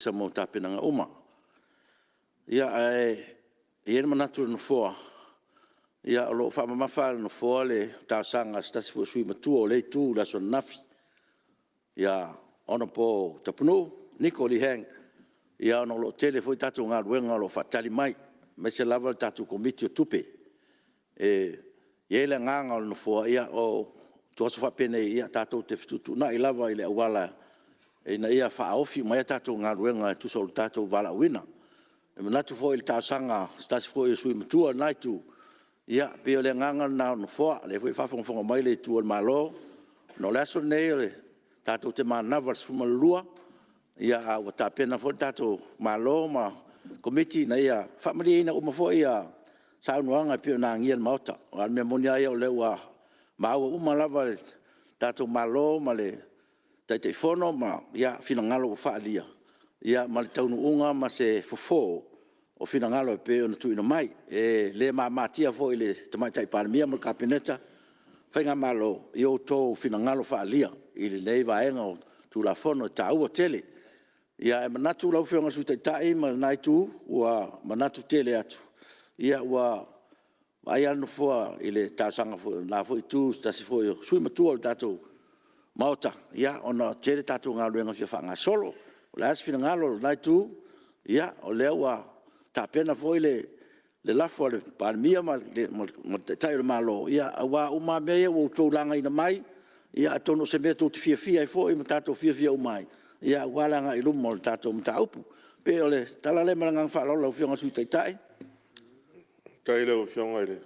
Mo tapenaga uma. Ae i ai le manatu o le Nofoa, o lo o faamamafa lava e le Nofoa le talosaga a se tasi foi o sui usufono matua o lea Itu i le aso ananafi, ia Hon Tapunuu Niko Lee Hang, ona o lo o tele foi a tatou galuega o lo o faatali mai, aemaise lava le tatou Komiti o Tupe. E i ai le agaga o le Nofoa, o ituaso faapenei tatou te fetuutuunai lava i le auala ina ia faaofi uma ai a tatou galuega e tusa o le tatou valaauina. E manatu foi i le talosaga a se tasi foi o sui usufono matua o lena Itu, e pei o le agaga lena o le Nofoa. O lea foi e faafogafoga mai le Itu a le Malo, ona o le aso lenei tatou te manava i le 12:00, a ua tapena foi le tatou Malo ma Komiti ina ia faamalieina uma foi saunoaga e pei ona agia i le Maota. Aua o le mea moni lava ia o lea ua maua uma lava e le tatou Malo ma le Taitaifono finagalo ua faaalia, ma le taunuuga ma se fofo o finagalo e pei ona tuuina mai. E le mamatia foi i le Tamaitai Palemia ma le Kapeneta ma le faigamalo i outou finagalo faaalia i lenei vaega o Tulafono e taua tele. Ae manatu lau Afioga i le Sui Taitai ma lena Itu, ua manatu tele atu, ua vaai lava le Nofoa i le talosaga foi a lena Itu i se tasi foi o sui usufono matua o le tatou Maota, ona e tele a tatou galuega e fia faagasolo. O le a se finagalo o lena Itu? Ia, o lea ua tapena foi le lafo a le Palemia ma le Taitai o le Malo, aua uma lava mea ia ua outou lagaina mai, ia atonu o se mea tou te fiafia ai foi ma tatou fiafia uma ai, aua le agai i luma o le tatou mataupu. E pei o le tala lea ma le agaga faaaloalo lau Afioga i le Sui Taitai. Faafetai i lau Afioga i le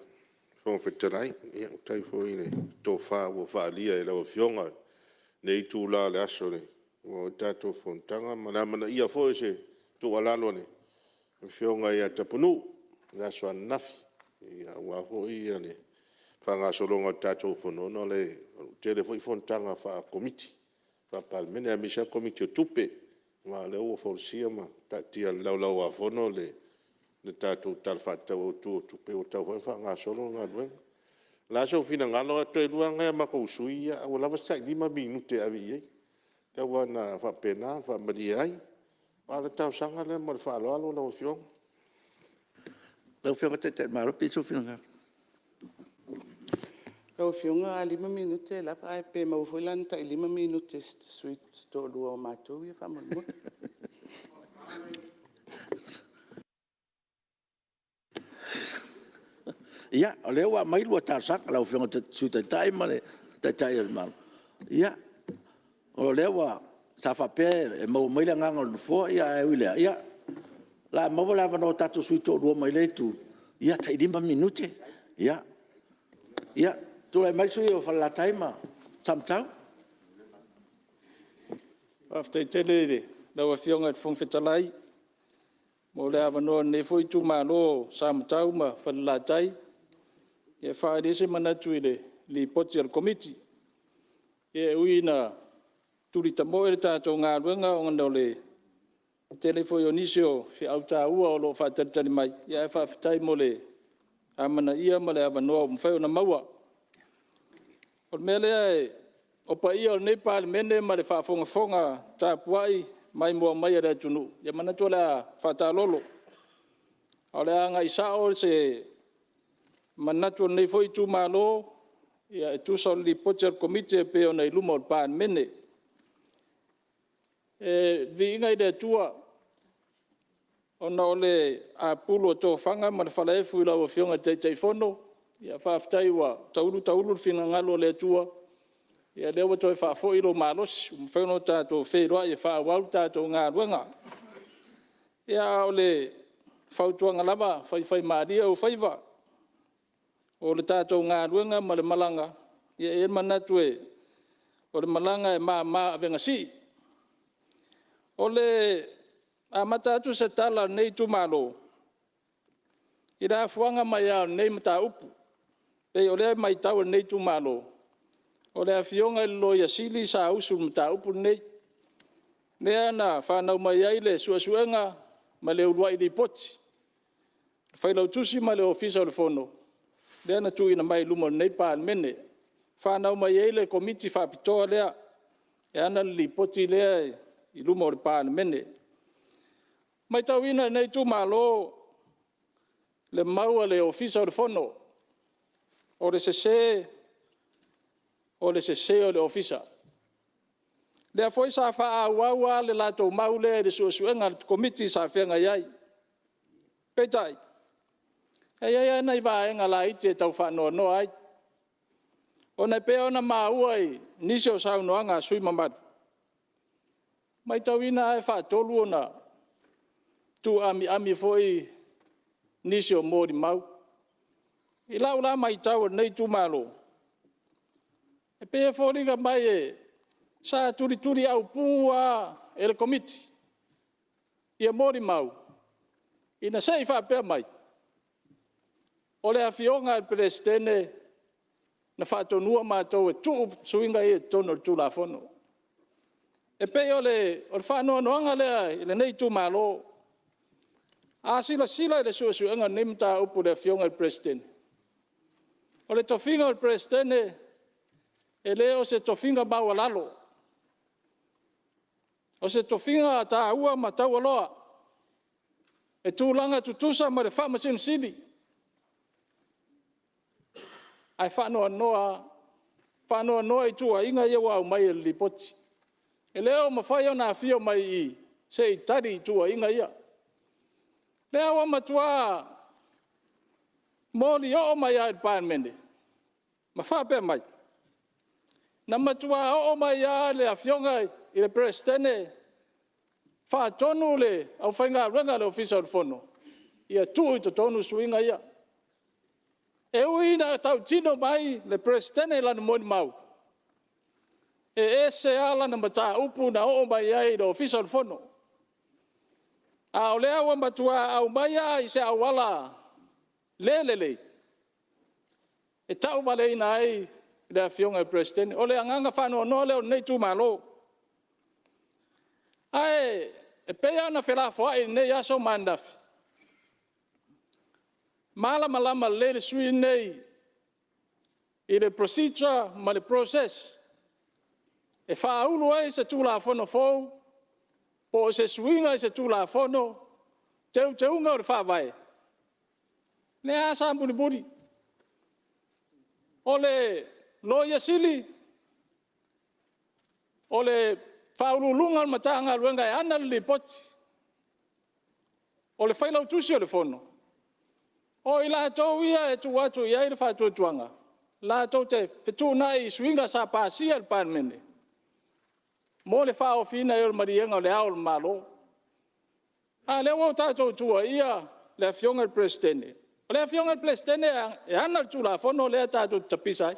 Fofoga Fetalai, faafetai foi i le tofa ua faaalia e lau Afioga i lenei itula o le aso e faaauau ai le tatou fonotaga, ma le amanaia foi o se tuualalo a le Afioga ia Tapunuu i le aso ananafi, aua foi le faagasologa o le tatou Fono, ona o le tele foi fonotaga faa-Komiti faa-Palemene, aemaise lava le Komiti o Tupe. Aua o lea ua folasia ma taatia i le Laulau a Fono le tatou Tala Faatatau Autu o Tupe, ua tatau foi ona faagasolo le galuega. O le a sou finagalo, ae toe lua lava nai o matou sui usufono ia, a ua lava se tai 5 minute e ave i ai. Tau lava ina faapena, e faamalie ai. A o le talosaga lea ma le faaaloalo lau Afioga. Lau Afioga i le Taitai o le Malo, pe i ai sou finagalo. Lau Afioga a 5 minute e lava, ae pe maua foi la ni tai 5 minute e si toalua o matou ia faamolemole. Ia, o lea ua aumai lua talosaga lau Afioga i le Sui Taitai ma le Taitai o le Malo. Ia, o lea sa faapea e maua mai le agaga o le Nofoa, ae ui i lea, o le a maua le avanoa o tatou sui usufono e toalua mai lea Itu, ia tai 5 minute. Ia, tulai mai le sui usufono mo Falelatai ma Samatau. Faafetai tele i lau Afioga i le Fofoga Fetalai mo le avanoa o lenei foi itumalo o Samatau ma Falelatai e faaali ai se manatu i le Lipoti a le Komiti. E ui ina tulitamoe le tatou galuega ona o le tele foi o nisi o feau taua o lo o faatalitali mai, ae faafetai mo le amanaia ma le avanoa ua mafai ona maua. O le mea lea, o paia o lenei Palemene ma le faafogafoga tapuai maimoa mai a le atunuu, e manatu o le a faataalolo. Ae o le a agai sao se manatu o lenei foi itumalo e tusa o le Lipoti a le Komiti e pei ona i luma o le Palemene. Viiga i le Atua ona o le apulu o tofaga ma le falaefu i lau Afioga i le Taitaifono, faafetai ua taulu taulu le finagalo o le Atua, o lea ua toe faafoi lou malosi ua mafai ona tatou feiloai e faaauau le tatou galuega. Ia, a o le fautuaga lava, faifaimalie ou faiva. O le tatou galuega ma le malaga, e i ai le manatu o le malaga e mama avegasii. O le amata atu se tala a lenei itumalo i le afuaga mai lava o lenei mataupu. E pei o lea e matau e lenei itumalo, o le Afioga i le Loia Sili sa usu i le mataupu lenei, lea na fanau mai ai le suesuega ma le uluai lipoti a le Failautusi ma le Ofisa o le Fono, lea na tuuina mai i luma o lenei Palemene. Fanau mai ai le Komiti Faapitoa lea e ana le lipoti lea i luma o le Palemene. matauina e lenei itumalo le mau a le Ofisa o le Fono, o le sese o le sese o le Ofisa. O lea foi sa faaauau lava le latou mau lea i le suesuega a le Komiti sa feagai ai. Peitai, e i ai lava nai vaega laiti e tau faanoanoa ai, ona e pei ona maua i nisi o saunoaga a sui usufono mamalu, matauina lava e faatolu ona tuu amiami foi nisi o molimau. I lau la matau a lenei itumalo, e pei e foliga mai sa tulituliaupu lava e le Komiti ia molimau, ina se i faapea mai, o le afioga i le Peresetene na faatonuina matou e tuu suiga ia i totonu o le Tulafono. E pei o le faanoanoaga lea i lenei itumalo. A silasila i le suesuega o lenei mataupu i le afioga i le Peresetene, o le tofiga o le Peresetene, e le o se tofiga maualalo. O se tofiga taua ma taualoa, e tulaga tutusa ma le Faamasino Sili. Ae faanoanoa lava, faanoanoa i tuuaiga ia ua aumai e le Lipoti. E le o mafai ona afio mai i i, se i tali i tuuaiga ia. O lea ua matua molioo mai lava i le Palemene, ma faapea mai, na matua oo mai lava le afioga i le Peresetene faatonu le aufaigaluega a le Ofisa o le Fono, ia tuu i totonu suiga ia. E ui ina tautino mai le Peresetene i lana molimau, e ese lava lana mataupu na oo mai ai i le Ofisa o le Fono. A o lea ua matua aumai lava i se auala le lelei, e tauvaleaina ai le afioga i le Peresetene. O le agaga faanoanoa lea o lenei itumalo. Ae e pei lava ona felafoai i lenei aso ma ananafi, e malamalama lelei le sui usufono lenei i le procedure ma le process e faaulu ai se Tulafono fou, po o se suiga i se Tulafono, Teuteuga o le Faavae, lea lava sa mulimuli. O le Loia Sili, o le Ofisa Sili o Pulega o le Matagaluega e ana le Lipoti, o le Failautusi o le Fono, o i latou ia e tuu atu i ai le faatuatuaga, latou te fetuunai i suiga sa pasia e le Palemene, mo le faaofiina i ai o le maliega o le Ao o le Malo. A o lea ua tatou tuuaia le Afioga i le Peresetene, o le Afioga i le Peresetene e ana le Tulafono lea tatou te tapisa ai.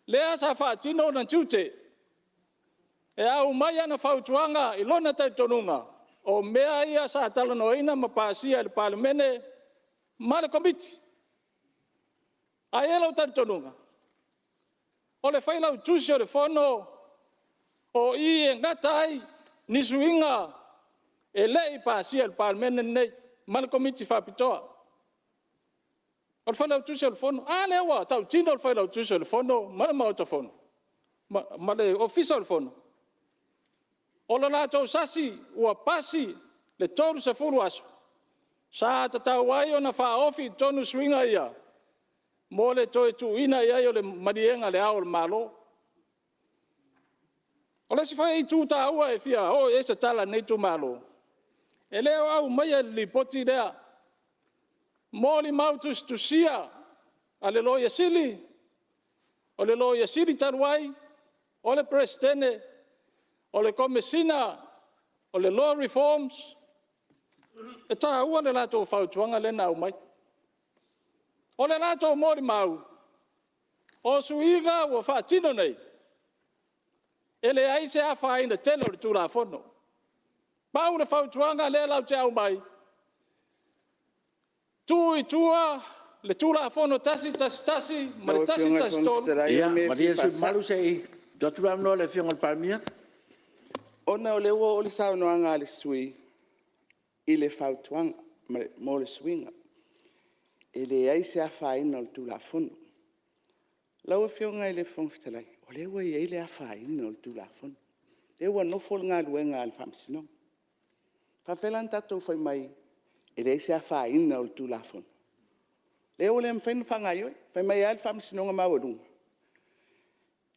Lea sa faatino ona tiute, e aumai ana fautuaga i lona talitonuga, o mea ia sa talanoaina ma pasia e le Palemene ma le Komiti. Ae i ai lou talitonuga, o le Failautusi o le Fono, o i e gata ai ni suiga e le i pasia e le Palemene lenei ma le Komiti Faapitoa. O le Failautusi o le Fono. A lea ua tautino le Failautusi o le Fono ma le Maota Fono ma le Ofisa o le Fono, o le latou sasi ua pasi le 30 aso, sa tatau ai ona faaofi i totonu suiga ia, mo le toe tuuina i ai o le maliega a le Ao o le Malo. O le isi foi itu taua e fia oo i ai se tala a lenei itumalo, e le o aumaia i le Lipoti lea molimau tusitusia a le Loia Sili, o le Loia Sili talu ai, o le Peresetene, o le Komesina o le Law Reforms. E taua le latou fautuaga lea na aumai. O le latou molimau, o suiga ua faatino nei, e leai se afaina tele o le Tulafono. Pau le fautuaga lea latou te aumai, tuu i tua le Tulafono 111 ma le 113... Ia malie Lau Afioga i le Fofoga Fetalai o le mea e fia le sui usufono mamalu faasao. se i tuu atu le avanoa i le Afioga i le Palemia. Ona o lea ua oo le saunoaga a le sui usufono i le fautuaga mo le suiga. E leai se afaina o le Tulafono. Lau Afioga i le Fofoga Fetalai, o lea ua i ai le afaina o le Tulafono. O lea ua nofo le galuega a le Faamasinoga. faapefea la ona tatou fai mai e leai se afaina o le Tulafono, lea ua le mafai ona faagaoioi. Fai mai lava le Faamasinoga Maualuga,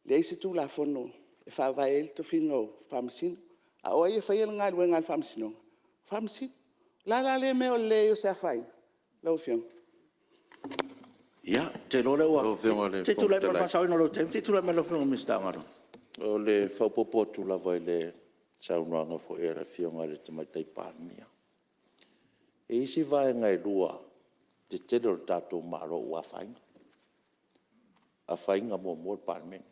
e leai se Tulafono e faavae ai le tofiga o Faamasino. A o ai e faia le galuega a le Faamasinoga? O Faamasino. O le a la lea mea o le leai o se afaina lau Afioga? Ia, ou te iloa o lea ua... Se i tulai mai mo le faasaoina o lou taimi, se i tulai mai lau Afioga i le Minisita o Galuega. O le faaopoopo atu lava i le saunoaga foi a le Afioga i le Tamaitai Palemia. E i ai isi vaega e 2 tetele o le tatou Malo ua afaina. Afaina muamua le Palemene.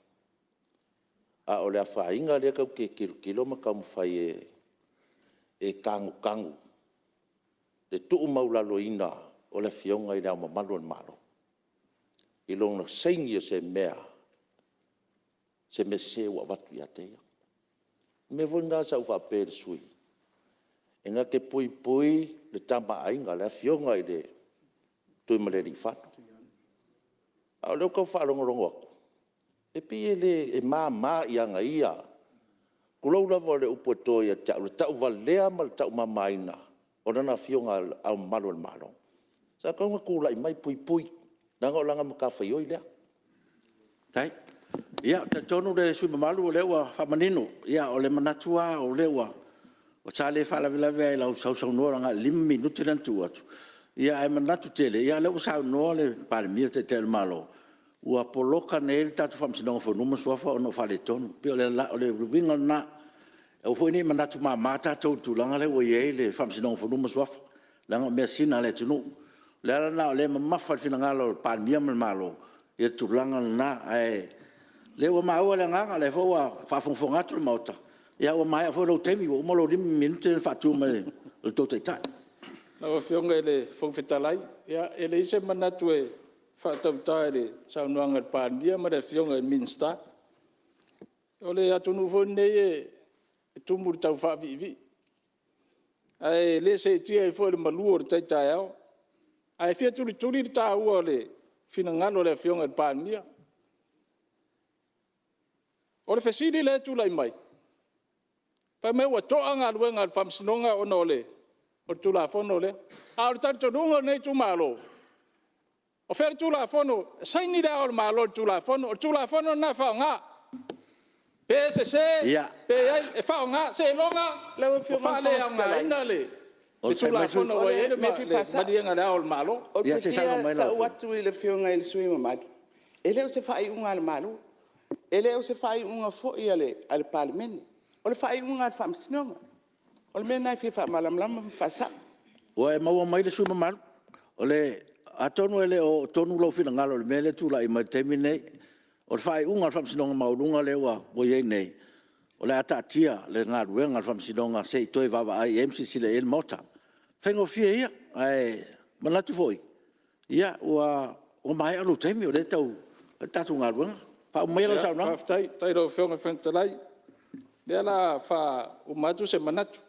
A o le afaina lea tatou te tilotilo ma taumafai e tanutanu le tuumaualaloina o le Afioga i Le Ao Mamalu o le Malo i lona saini o se mea sese ua avatu ia te ia. O le mea foi lena sa ou faapea i le sui usufono, e na te puipui le Tama a Aiga, le Afioga i le Tuimalealiifano. A o lea ou te tau faalogologo atu, e pei e le mama ia te ia, tulou lava o le upu e to ia te au, le tauvalea ma le taumamaina o lana Afioga i Le Ao Mamalu o le Malo. Sa tatau ona tulai mai puipui, leaga o lana matafaioi lea. Faafetai. Ia, e talitonu le sui usufono mamalu o lea ua faamanino. O le manatu lava o lea ua... Sa le faalavelave lava i lau sausaunoa na o le 5 minute lea na tuu atu, ae manatu tele, o lea ua saunoa le Palemia o le Taitai o le Malo, ua poloka nei le tatou Faamasinoga o Fanua ma Suafa ona o faaletonu. E pei o le uiga lena. Aua foi ne i manatu mama tatou i le tulaga lea ua i ai le Faamasinoga o Fanua ma Suafa, leaga o measina a le atunuu. O le ala lena o lea e mamafa i le finagalo o le Palemia ma le Malo le tulaga lena. Ae o lea ua maua le agaga, o lea foi ua faafogafoga atu le Maota, ua maea foi lou taimi, ua uma lou 5 minute na faatu mai e le tou Taitai. Lau Afioga i le Fofoga Fetalai, e leai se manatu e faatauta i le saunoaga a le Palemia ma le Afioga i le Minisita. O le atunuu foi lenei e tumu i le taufaaviivii, ae le seetia ai foi i le malu o le tai taeao. Ae fia tulituli le taua o le finagalo o le Afioga i le Palemia. O le fesili lea e tulai mai, fai mai ua toa galuega a le Faamasinoga ona o le Tulafono lea. A o le talitonuga o lenei itumalo, o fea le Tulafono e saini Le Ao o le Malo i le Tulafono, o le Tulafono lena e faaaoga. Pe sese pe leai, e faaaoga. Seiloga ua faaleaogaina le Tulafono ua i ai le maliega a Le Ao o le Malo. Ou te fia tau atu i le Afioga i le sui usufono mamalu, e le o se faaiuga a le Malo, e le o se faaiuga foi a le Palemene, o le faaiuga a le Faamasinoga. O le mea lena e fia faamalamalama ma faasao. Ua e maua mai le sui usufono mamalu? Atonu e le o oo tonu lou finagalo i le mea lea e tulai mai i le taimi lenei. O le faaiuga a le Faamasinoga Maualuga lea ua i ai nei, o le a taatia le galuega a le Faamasinoga se i toe vaavaai i ai ma silasila i ai le Maota. E faigofie ia, ae manatu foi, ua maea lou taimi o lea e tau fai le tatou galuega. Faauma maia lau saunoaga. Faafetai i lau Afioga i le Fofoga Fetalai. O lea o le a faauma atu se manatu.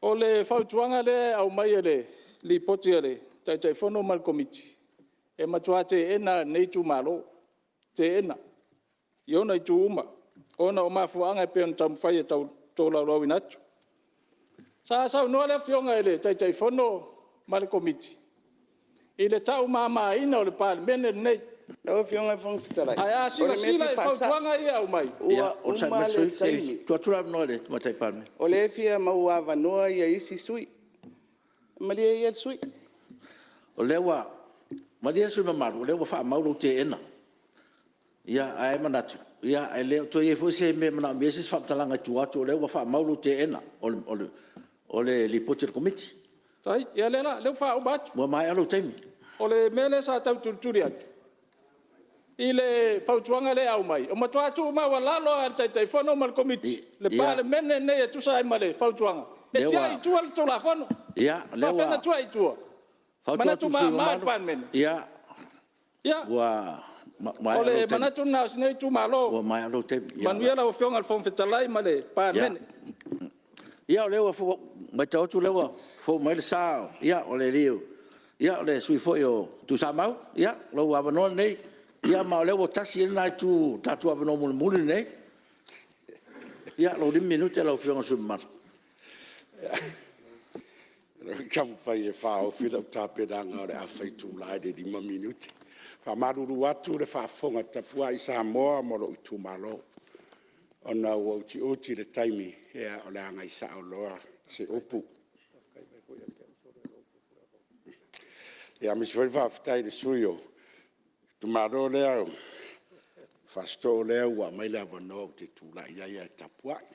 O le fautuaga lea e aumai e le Lipoti a le Taitaifono ma le Komiti, e matua teena lava e lenei itumalo, teena i ona itu uma, ona o mafuaaga e pei ona taumafai e tolaulauina atu. Sa saunoa le Afioga i le Taitaifono ma le Komiti i le taumamaina o le Palemene lenei. Lau Afioga i le Fofoga Fetalai, Ae a o le mea e silasila fia i faasao, fautuaga ia e aumai, ua uma le taimi. Tuu atu le avanoa i le Tamaitai Palemia. O lea e fia maua avanoa isi sui usufono. Malie ia le sui usufono. Malie le sui usufono mamalu, o lea ua faamau lou teena. Ae manatu, e le o toe i ai foi se mea e manaomia ai se isi faamatalaga i tua atu o lea ua faamau lou teena o le Lipoti a le Komiti. Faafetai. Ia o lea ua faauma atu. Ua maea lou taimi. O le mea lea sa tau tulituli atu, i le fautuaga lea e aumai, e matua tuumaualalo lava e le Taitaifono ma le Komiti le Palemene lenei e tusa ai ma le fautuaga, e tiai i tua le Tulafono. E faapefea ona tiai i tua? Manatu mama i le Palemene? Ia, o le manatu lena o si nei itumalo. Manuia lau Afioga i le Fofoga Fetalai ma le Palemene. Ia, o lea ua matau atu o lea ua fou mai le sa o le sui usufono foi o Tuisamau. Ia, o lou avanoa lenei, ma o lea ua tasi ai lena Itu i le tatou avanoa mulimuli lenei. Ia, lou 5 minute lau Afioga i le sui usufono mamalu. Taumafai e faaofi lau tapenaga o le afa itula i le 5 minute. E faamalulu atu i le faafofoga tapuai a Samoa ma lou itumalo, ona ua utiuti le taimi, ia o le a agai sao loa se upu. Ia aemaise foi le faafetai i le sui usufono o le itumalo lea o Fasitoo lea ua aumai le avanoa ou te tulai ai ae tapuai.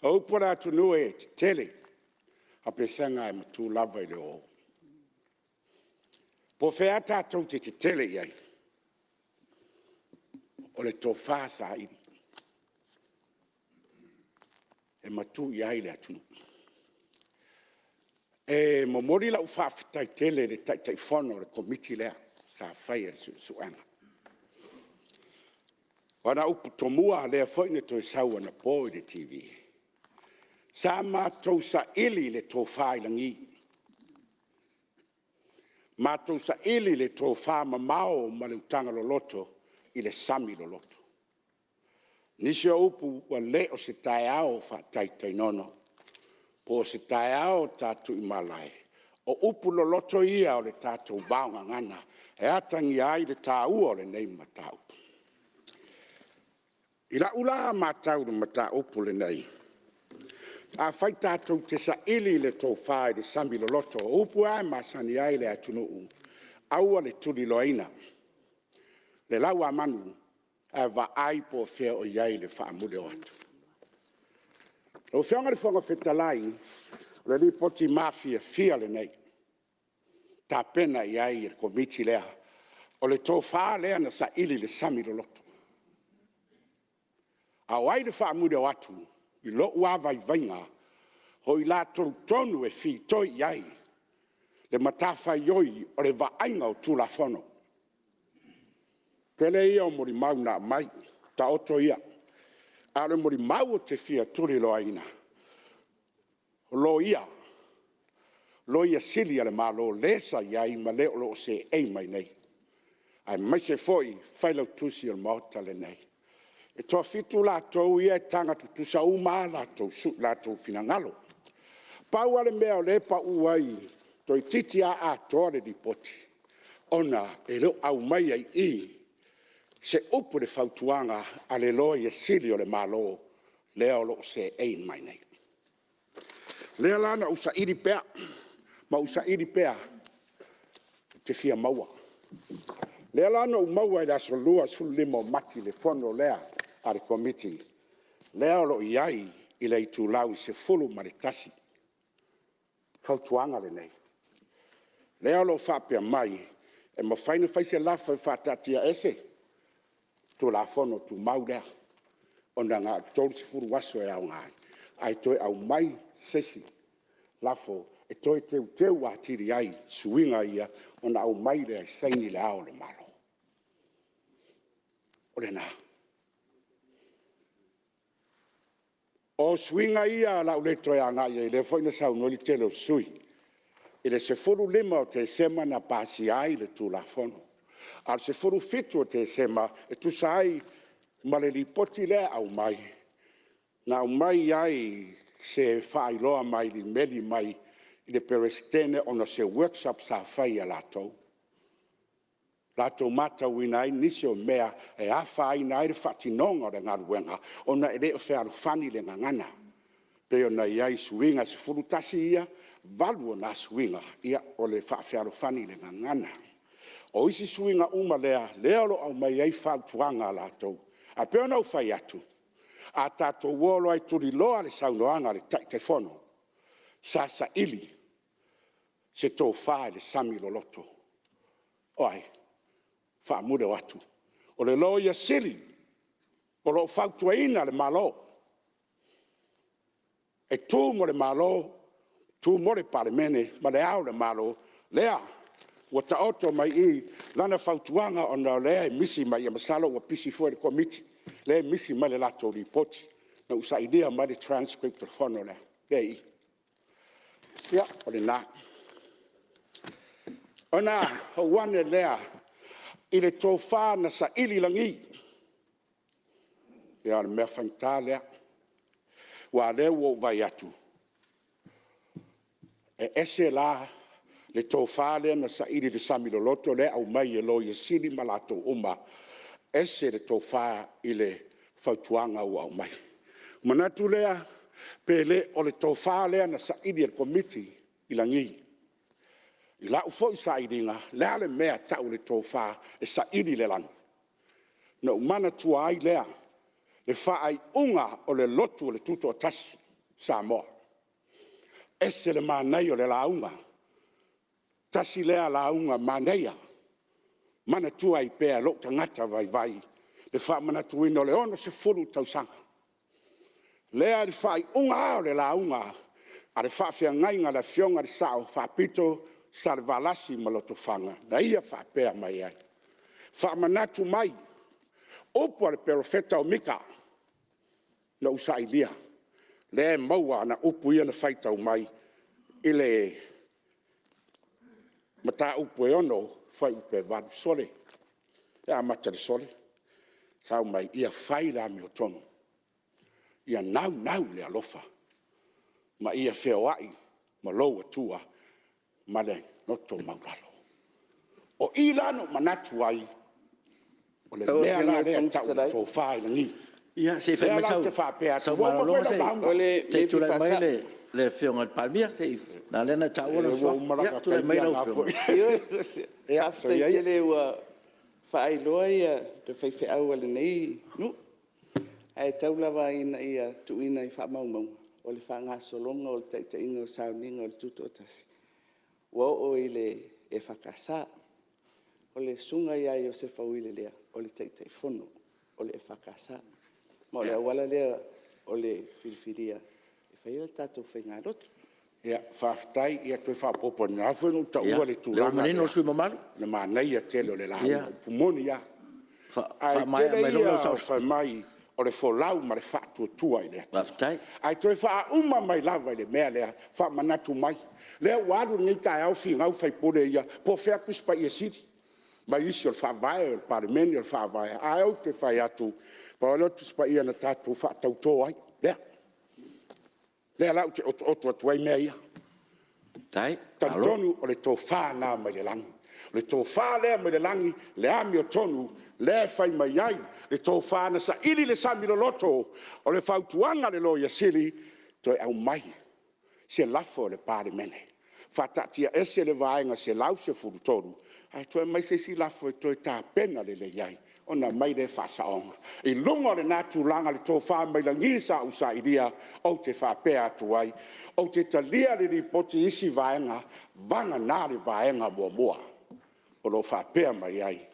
O upu a le atunuu e tetele, a o pesega e matu lava i le oo. Po o fea lava tatou te tetele i ai, o le tofa saili e matu i ai le atunuu. E momoli lau faafetai tele i le Taitaifono o le Komiti lea sa faia le suesuega. O ana upu tomua lea foi na toe sau anapo i le TV, sa matou saili le tofa i lagi, matou saili le tofamamao ma le utaga loloto i le sami loloto. O nisi o upu, ua le o se taeao faataitainono, po o se taeao ta tuimalae, o upu loloto ia o le tatou vaogagana e atagia ai le taua o lenei mataupu. I lau la matau i le mataupu lenei, afai tatou te saili le tofa i le sami loloto, o upu lava e masani ai le atunuu, aua le tuliloaina le lauamanu, ae vaai po o fea o i ai le faamulioatu. Lau Afioga i le Fofoga Fetalai, o le lipoti mafiafia lenei na tapena i ai le Komiti lea. O le tofa lea na saili i le sami loloto. A o ai le faamulioatu? I lou lava vaivaiga, o i latou tonu e fitoi i ai le matafaioi o le vaaiga o Tulafono. O le tele ia o molimau na aumai, taoto ia. A o le molimau ou te fia tuliloaina, o Loia, Loia Sili a le Malo le sa i ai ma le o lo o seei mai nei, aemaise foi Failautusi o le Maota lenei. E toafitu latou ia e taga tutusa uma lava o latou finagalo. Pau lava le mea o lea e pau ai toeitiiti lava atoa le lipoti, ona e le o aumaia i i se upu i le fautuaga a le Loia Sili o le Malo lea o lo o seei mai nei. O lea la na ou saili pea ma ou saili pea ou te fia maua. O lea la na ou maua i le aso Lua 15 o Mati i le fono lea a le Komiti, lea o lo o i ai i le itulau e 11 fautuaga lenei, lea o lo o faapea mai, e mafai ona fai se lafo e faataatiaese Tulafono Tumau lea, ona na o le 30 aso e aoga ai, ae toe aumai se isi lafo e toe teuteu atili ai suiga ia ona aumai lea e saini Le Ao o le Malo. O lena. O suiga ia o le a ou le toe agai i ai, lea foi na saunoa ai le tele o sui usufono, i le 15 o Tesema na pasia ai le Tulafono, a o le 17 o Tesema e tusa ai ma le Lipoti lea e aumai, na aumai ai se faailoa mai le imeli mai i le Peresetene ona o se workshop sa fai a latou, latou matauina ai nisi o mea e afaina ai le faatinoga o le galuega ona e le o fealofani le gagana e pei ona i ai suiga e 11 ia, 8 o na suiga o le faafealofani o le gagana. O isi suiga uma lea, lea o lo o aumai ai fautuaga a latou. Ae pei ona ou fai atu, a tatou o loa e tuliloa le saunoaga a le Taitaifono, sa saili se tofa i le sami loloto. O ai? Faamulioatu. O le Loia Sili o lo o fautuaina le Malo, e tu mo le Malo, tu mo le Palemene ma Le Ao o le Malo, lea ua taoto mai i i lana fautuaga ona o lea e misi mai, masalo ua pisi foi le Komiti, lea e misi mai le latou Lipoti. Na ou sailia mai le transcript o le fono lea, lea e i i. Ia, o lena. Ona pau ane lea i le tofa na saili i lagi. Ia o le mea faigata lea, aua o lea ua ou vaai atu, E ese la le tofa lea na saili i le sami loloto lea e aumai e Loia Sili ma latou uma, ese le tofa i le fautuaga ua aumai. Ona manatu lea, pe le o le tofa lea na saili e le Komiti i lagi. I lau foi sailiga, o le a le mea e tau o le tofa e saili i le lagi? Ona ou manatua ai lea le faaiuga o le lotu o le Tutoatasi o Samoa. E ese le manaia o le lauga, tasi lea lauga manaia, e manatua ai pea e lou tagata vaivai le faamanatuina o le 60 tausaga. Lea i le faaiuga lava o le lauga a le faafeagaiga a le Afioga i le Sao Faapito, Salevalasi ma Lotofaga, na ia faapea mai ai, faamanatu mai upu a le Perofeta o Mika na ou sailia, lea e maua ana upu ia na faitau mai i le Mataupu e 6 fuaiupu e 8. Sole, e amata i le sole, fai mai, ia fai le amiotonu, ia naunau i le alofa, ma ia feoai ma lou Atua ma le loto maualalo. O i la na ou manatu ai, o le mea la lea e tau o le tofa i lagi. Ia, se i O fai lea mai la ou te faapea sau atu, ua uma malologa foi lau lauga. se i tulai mai le Afioga i le Palemia, leaga o lea na e taua lona Ua uma suafa. lata Tulai taimi mai lau a na Afioga. foi. Ioe, faafetai tele ua faailoa le faifeau a lenei nuu. Ae tau lava ina ia tuuina i faamaumauga, o le faagasologa o le taitaiga o sauniga o le Tutoatasi, ua oo i le EFKS. O le Susuga ia Iosefa Uilelea, o le Taitaifono o le EFKS. Ma o le auala lea o le filifilia e faia le tatou faigalotu. Faafetai. Ia toe faaopoopo ane, na ala foi ona ou taua le Ia, o lea ua tulaga manino lea, le sui usufono mamalu. o le manaia tele o le lauga, upu moni lava. Ae Faamaea tele mai ia lau o le fai mai o le folau ma le faatuatua i le Atua. Faafetai. Ae toe faauma mai lava i le mea lea, faamanatu mai. O lea ua alu lenei taeao o finau sui usufono ia, po o fea Tusi Paia Sili ma isi o le Faavae, o le Palemene o le Faavae. Ae ou te fai atu, pau lava lea o le Tusi Paia na tatou faatauto ai, lea. O lea la ou te otooto atu ai mea ia. Faafetai. E talitonu o le tofa lena mai le lagi. O le tofa lea mai le lagi, le amiotonu lea e fai mai ai le tofa na saili i le sami loloto, o le fautuaga a le Loia Sili, toe aumai se lafo a le Palemene, faataatiaese le Vaega 113, ae toe aumai se isi lafo e toe tapena lelei ai ona aumai lea faasaoga. I luga o lena tulaga i le tofa mai lagi sa ou sailia, ou te faapea atu ai, ou te talia le Lipoti i isi vaega, vagana le vaega muamua o lo o faapea mai ai,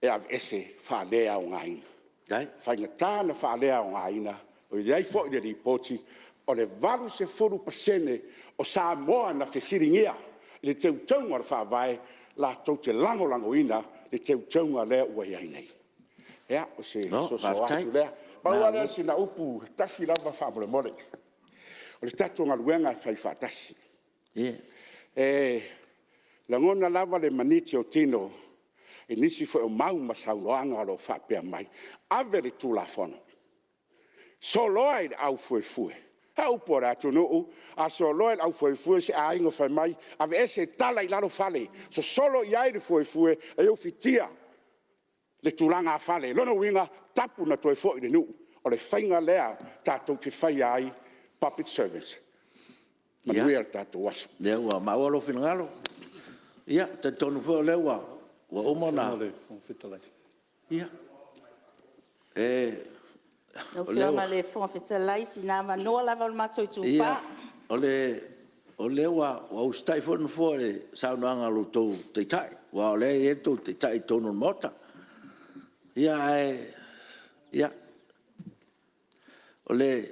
e aveese, faaleaogaina. Faafetai. E faigata ona faaleaogaina, e i ai foi le Lipoti, o le 80% o Samoa na fesiligia le teuteuga o le Faavae, latou te lagolagoina le teuteuga lea ua i ai nei. Ia, o se soso Malo atu lea. Pau lava lea o faafetai. sina upu e tasi lava faamolemole. O le tatou galuega e fai faatasi. E lagona lava le maniti o tino i nisi foi o mau ma saunoaga o lo o faapea mai, ave le Tulafono, soloa i le aufuefue. A upu a le atunuu, a soloa i le aufuefue se aiga fai mai, aveese, tala i lalo fale, sosolo i ai le fuefue e ufitia le tulagafale. O lona uiga, tapu ona toe foi i le nuu. O le faiga lea tatou te faia ai public servants? Manuia le tatou aso. Ia, o lea ua maua lou finagalo. Ia, e talitonu foi o lea ua uma ona… Ia. Lau Afioga i le Fofoga Fetalai, sina avanoa lava o le matou itupa. O lea ua usitai foi le Nofoa i le saunoaga a lo outou Taitai, aua o lea e i ai lo outou Taitai i totonu o le Maota. Ia, ae… ia. O le…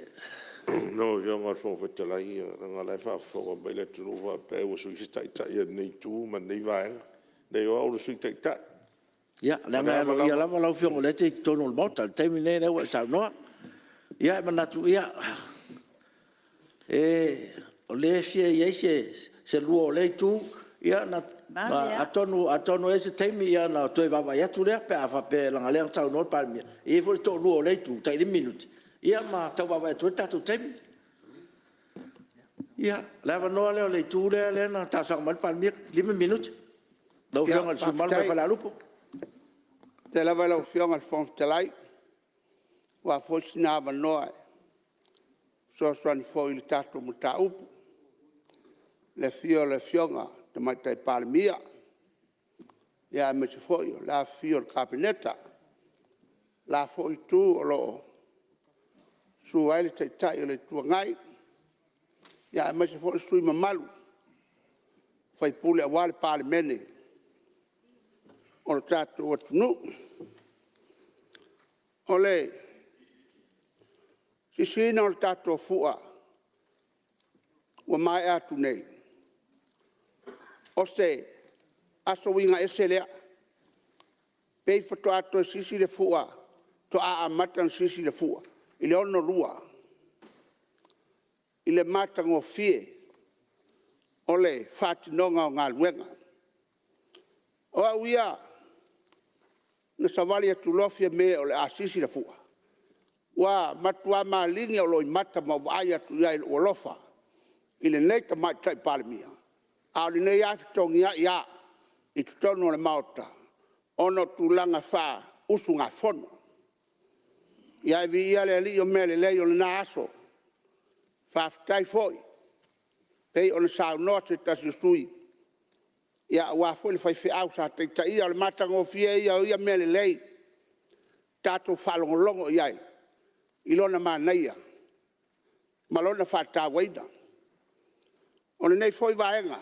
Lau Afioga i le Fofoga Fetalai, leaga o la e faafofoga mai le atunuu faapea ua sui se Taitai o lenei Itu ma lenei Vaega. Leai o au o le Sui Taitai. Ia, leaga e aloaia lava lau Afioga o lea e te i totonu o le Maota i le taimi lenei o lea ua e saunoa. Ia, e manatu, o lea e fia i ai se lua o lea Itu, ia atonu e i ai se taimi ona toe vaavaai atu lea pe a faapea leaga o lea na saunoa le Palemia, e i ai foi le toalua o lea Itu tai 5 minute, ia ma tau vaavaai atu ai le tatou taimi. Ia, o le avanoa lea o le Itu lea na talosaga mai ai le Palemia, 5 minute. Lau Afioga i le sui usufono mamalu mai Falealupo. Faafetai lava i lau Afioga i le Fofoga Fetalai, ua maua foi sina avanoa e fesoasoani foi i le tatou mataupu. I le afio o le Afioga i le Tamaitai Palemia, aemaise foi o le afifio o le Kapeneta. Le la foi Itu o lo o susu ai le Taitai o le Itu Agai, aemaise foi o sui usufono mamalu aua le Palemene o le tatou atunuu. O le sisiina o le tatou fua ua maea atu nei, o se aso uiga ese lea. E pei faatoa toe sisi le fua, faatoa amata ona sisi le fua i le 6:02 i le matagofie o le faatinoga o galuega. O au ia, na savali atu loa Fiame o le a sisi le fua, ua matua maligi ou loimata ma ou vaai atu i ai i lou alofa i lenei Tamaitai Palemia, a o lenei lava e fetogiai lava i totonu o le Maota ona o tulaga faausugafono. Ia ae viia le Alii o mea lelei o lena aso. Faafetai foi e pei ona saunoa se tasi o sui usufono, aua foi le faifeau sa taitaia. O le matagofie ia o ia mea lelei, tatou faalogologo i ai i lona manaia ma lona faatauaina. O lenei foi vaega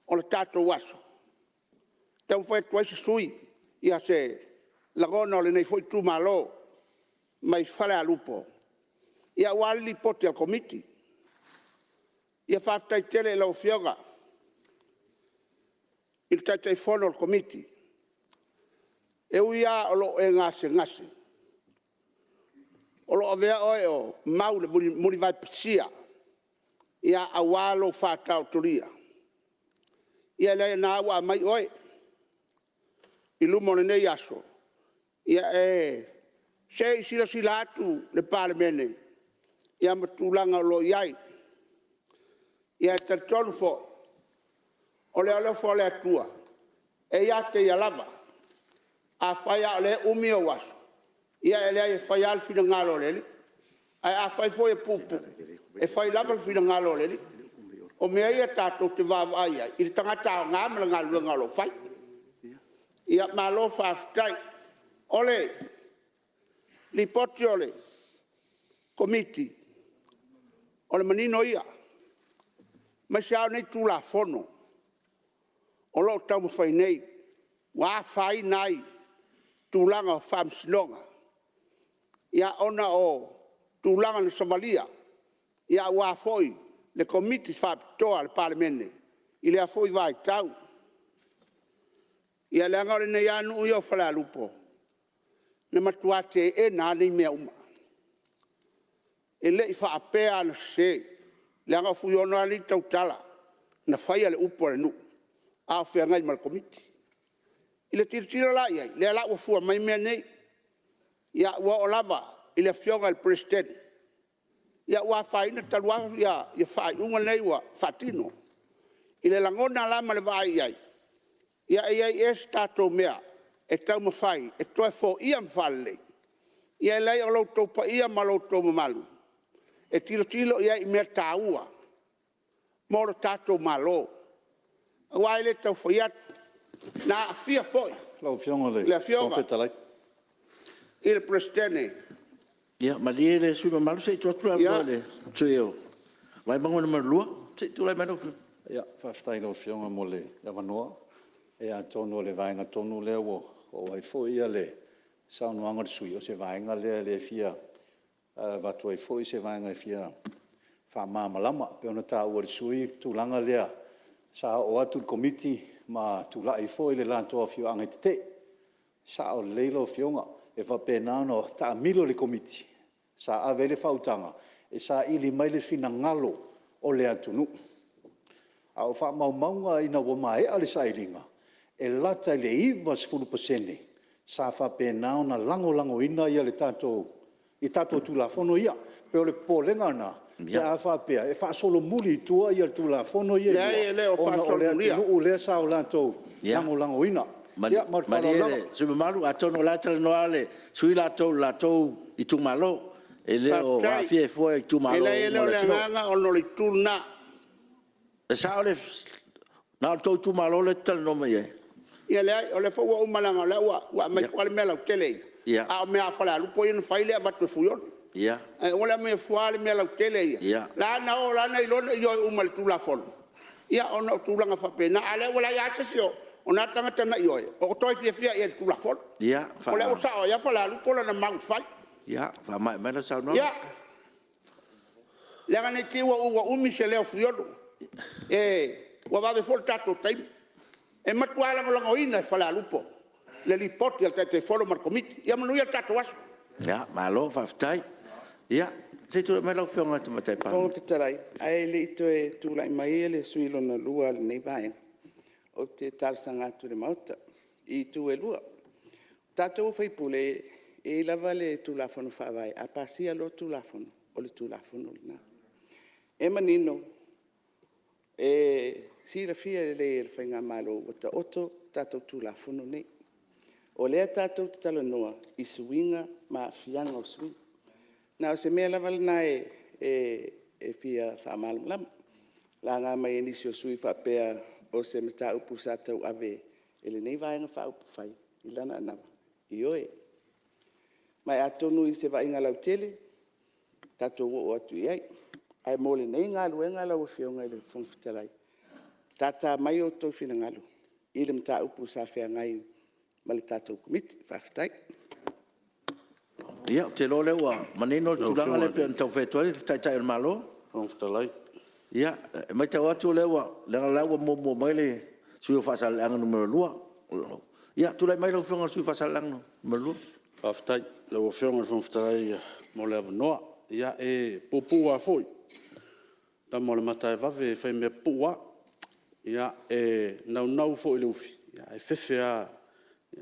o le tatou aso, e taumafai atu ai se lagona o lenei foi itumalo mai Falealupo aua le Lipoti a le Komiti. Faafetai tele i lau Afioga i le Taitaifono o le Komiti, e ui lava o lo o e gasegase, o lo o avea oe o Mau i le mulivae pisia aua lou faataotolia. Ia leai o lena lava ua aumai oe i luma o lenei aso, se i silasila atu le Palemene ma tulaga o lo o i ai. Ae talitonu foi, o le alofa o le Atua e ia te Ia lava. Afai lava o lea e umi ou aso, ia e leai e fai lava le finagalo o le Alii. Ae afai foi e puupuu, e fai lava le finagalo o le Alii. O mea ia tatou te vaavaai i ai i le tagata aoga ma le galuega o lo o fai. Ia malo faafetai. O le Lipoti a le Komiti, o le manino ia, aemaise lava o nei Tulafono o lo o taumafai nei, ua afaina ai tulaga o faamasinoga, ona o tulaga na savalia aua foi le Komiti Faapitoa a le Palemene i lea foi vaitau. Ia leaga o lenei lava nuu ia o Falealupo, na matua teena lava nei mea uma. E le i faapea lava na sese, leaga o Fuiono alii tautala, na faia le upu a le nuu a o feagai ma le Komiti. I le tilotilo la i ai, o lea la ua fua mai mea nei. Ia ua oo lava i le Afioga i le Peresetene, ia ua afaina talu lava faaiuga nei ua faatino. I le lagona la ma le vaai i ai, ia e i ai ea se tatou mea e taumafai e toe foia ma faalelei? Ia e leai o lo outou paia ma lo outou mamalu, e tilotilo i ai i mea taua mo le tatou Malo. Aua e le tau fai atu, na aafia foi Lau Afioga i le le Afioga Fofoga Fetalai... i le Peresetene... Ia malie le sui usufono mamalu, se i tuu atu le avanoa i le sui usufono mo Vaimauga 2. Se i tulai mai lau Afioga. Faafetai i lau Afioga mo le avanoa. Ia atonu o le vaega tonu lea ua oo i ai foi le saunoaga a le sui usufono, o se vaega lea e fia avatu ai foi se vaega e fia faamalamalama. E pei ona taua e le sui usufono le tulaga lea sa oo atu le Komiti ma tulai foi le latou afioaga e tetee. E sao lelei lau Afioga, e faapena ona taamilo le Komiti sa ave i ai le faautaga e saili mai le finagalo o le atunuu. A o faamaumauga ina ua maea le sailiga, e lata i le 90% sa faapena ona lagolagoina tatou Tulafono ia. E pei o le popolega lena, Pe a faapea e faasolomuli i tua le Tulafono ia e 2, Leai e le o ona o le faasolomulia. atunuu lea sa o latou lagolagoina. Ia ma le faaaloalo Malie lava. le sui usufono mamalu, atonu o la e talanoa lava le sui usufono latou i le latou itumalo. E le o aafia ai fua Faafetai. itumalo E leai e uma le o o le le atunuu. agaga ona o le itu lena. E sao, na o le tou itumalo lea e te talanoa mai ai? Ia leai, o lea foi ua uma leaga o lea ua aumai foi le mea lautele ia, a o mea lava a Falealupo ia na fai lea e avatu e Fuiono. Ae aua le aumaia fua le mea lautele ia. La na o la na iloa na ioe uma i le Tulafono, ia ona o tulaga faapena. A o lea ua leai lava se isi o na tagata na ioe o toe fiafia i ai i le Tulafono. O lea ua sao ai lava Falealupo lana mau na fai. Ia, faamaea mai lau saunoaga. Ia, leaga ne i te i ua umi se leo o Fuiono, ua vave foi le tatou taimi. E matua lagolagoina e Falealupo le Lipoti a le Taitaifono ma le Komiti. Ia manuia le tatou aso. Ia, malo faafetai. Ia, se i tulai mai lau Afioga i le Tamaitai Fofoga Palemia. Fetalai, ae le i toe tulai mai le sui usufono lona lua o lenei Vaega, ou te talosaga atu i le Maota i itu e lua. O tatou o sui usufono, e i ai lava le Tulafono Faavae, a pasia loa le Tulafono, o le Tulafono lena. E manino, e silafia lelei e le faigamalo ua taoto tatou Tulafono nei. O lea tatou te talanoa i suiga ma aafiaga o suiga. Na o se mea lava lena e fia faamalamalama. Na laga mai e nisi o sui usufono faapea o se mataupu sa tauave e lenei Vaega Faaupufai i lana anava. Ioe. Ma atonu i se vaaiga lautele tatou oo atu i ai. Ae mo lenei galuega lau Afioga i le Fofoga Fetalai, tata mai outou finagalo i le mataupu sa feagai ma le tatou Komiti. Faafetai. Ia, ou te iloa o lea ua manino le tulaga lea pei ona taumafai atu ai le Taitai o le Malo. Ia, e matau atu leaga o la e ua muamua mai le sui usufono mo Faasaleleaga 2. Ia, tulai mai lau Afioga i le sui usufono mo Faasaleleaga 2. Faafetai i lau Afioga i le Fofoga Fetalai mo le avanoa. Ia, e puupuu lava foi, o le tama o le Mataaevave e faimea pupuu lava. Ia, e naunau foi i le ufi, ae fefe lava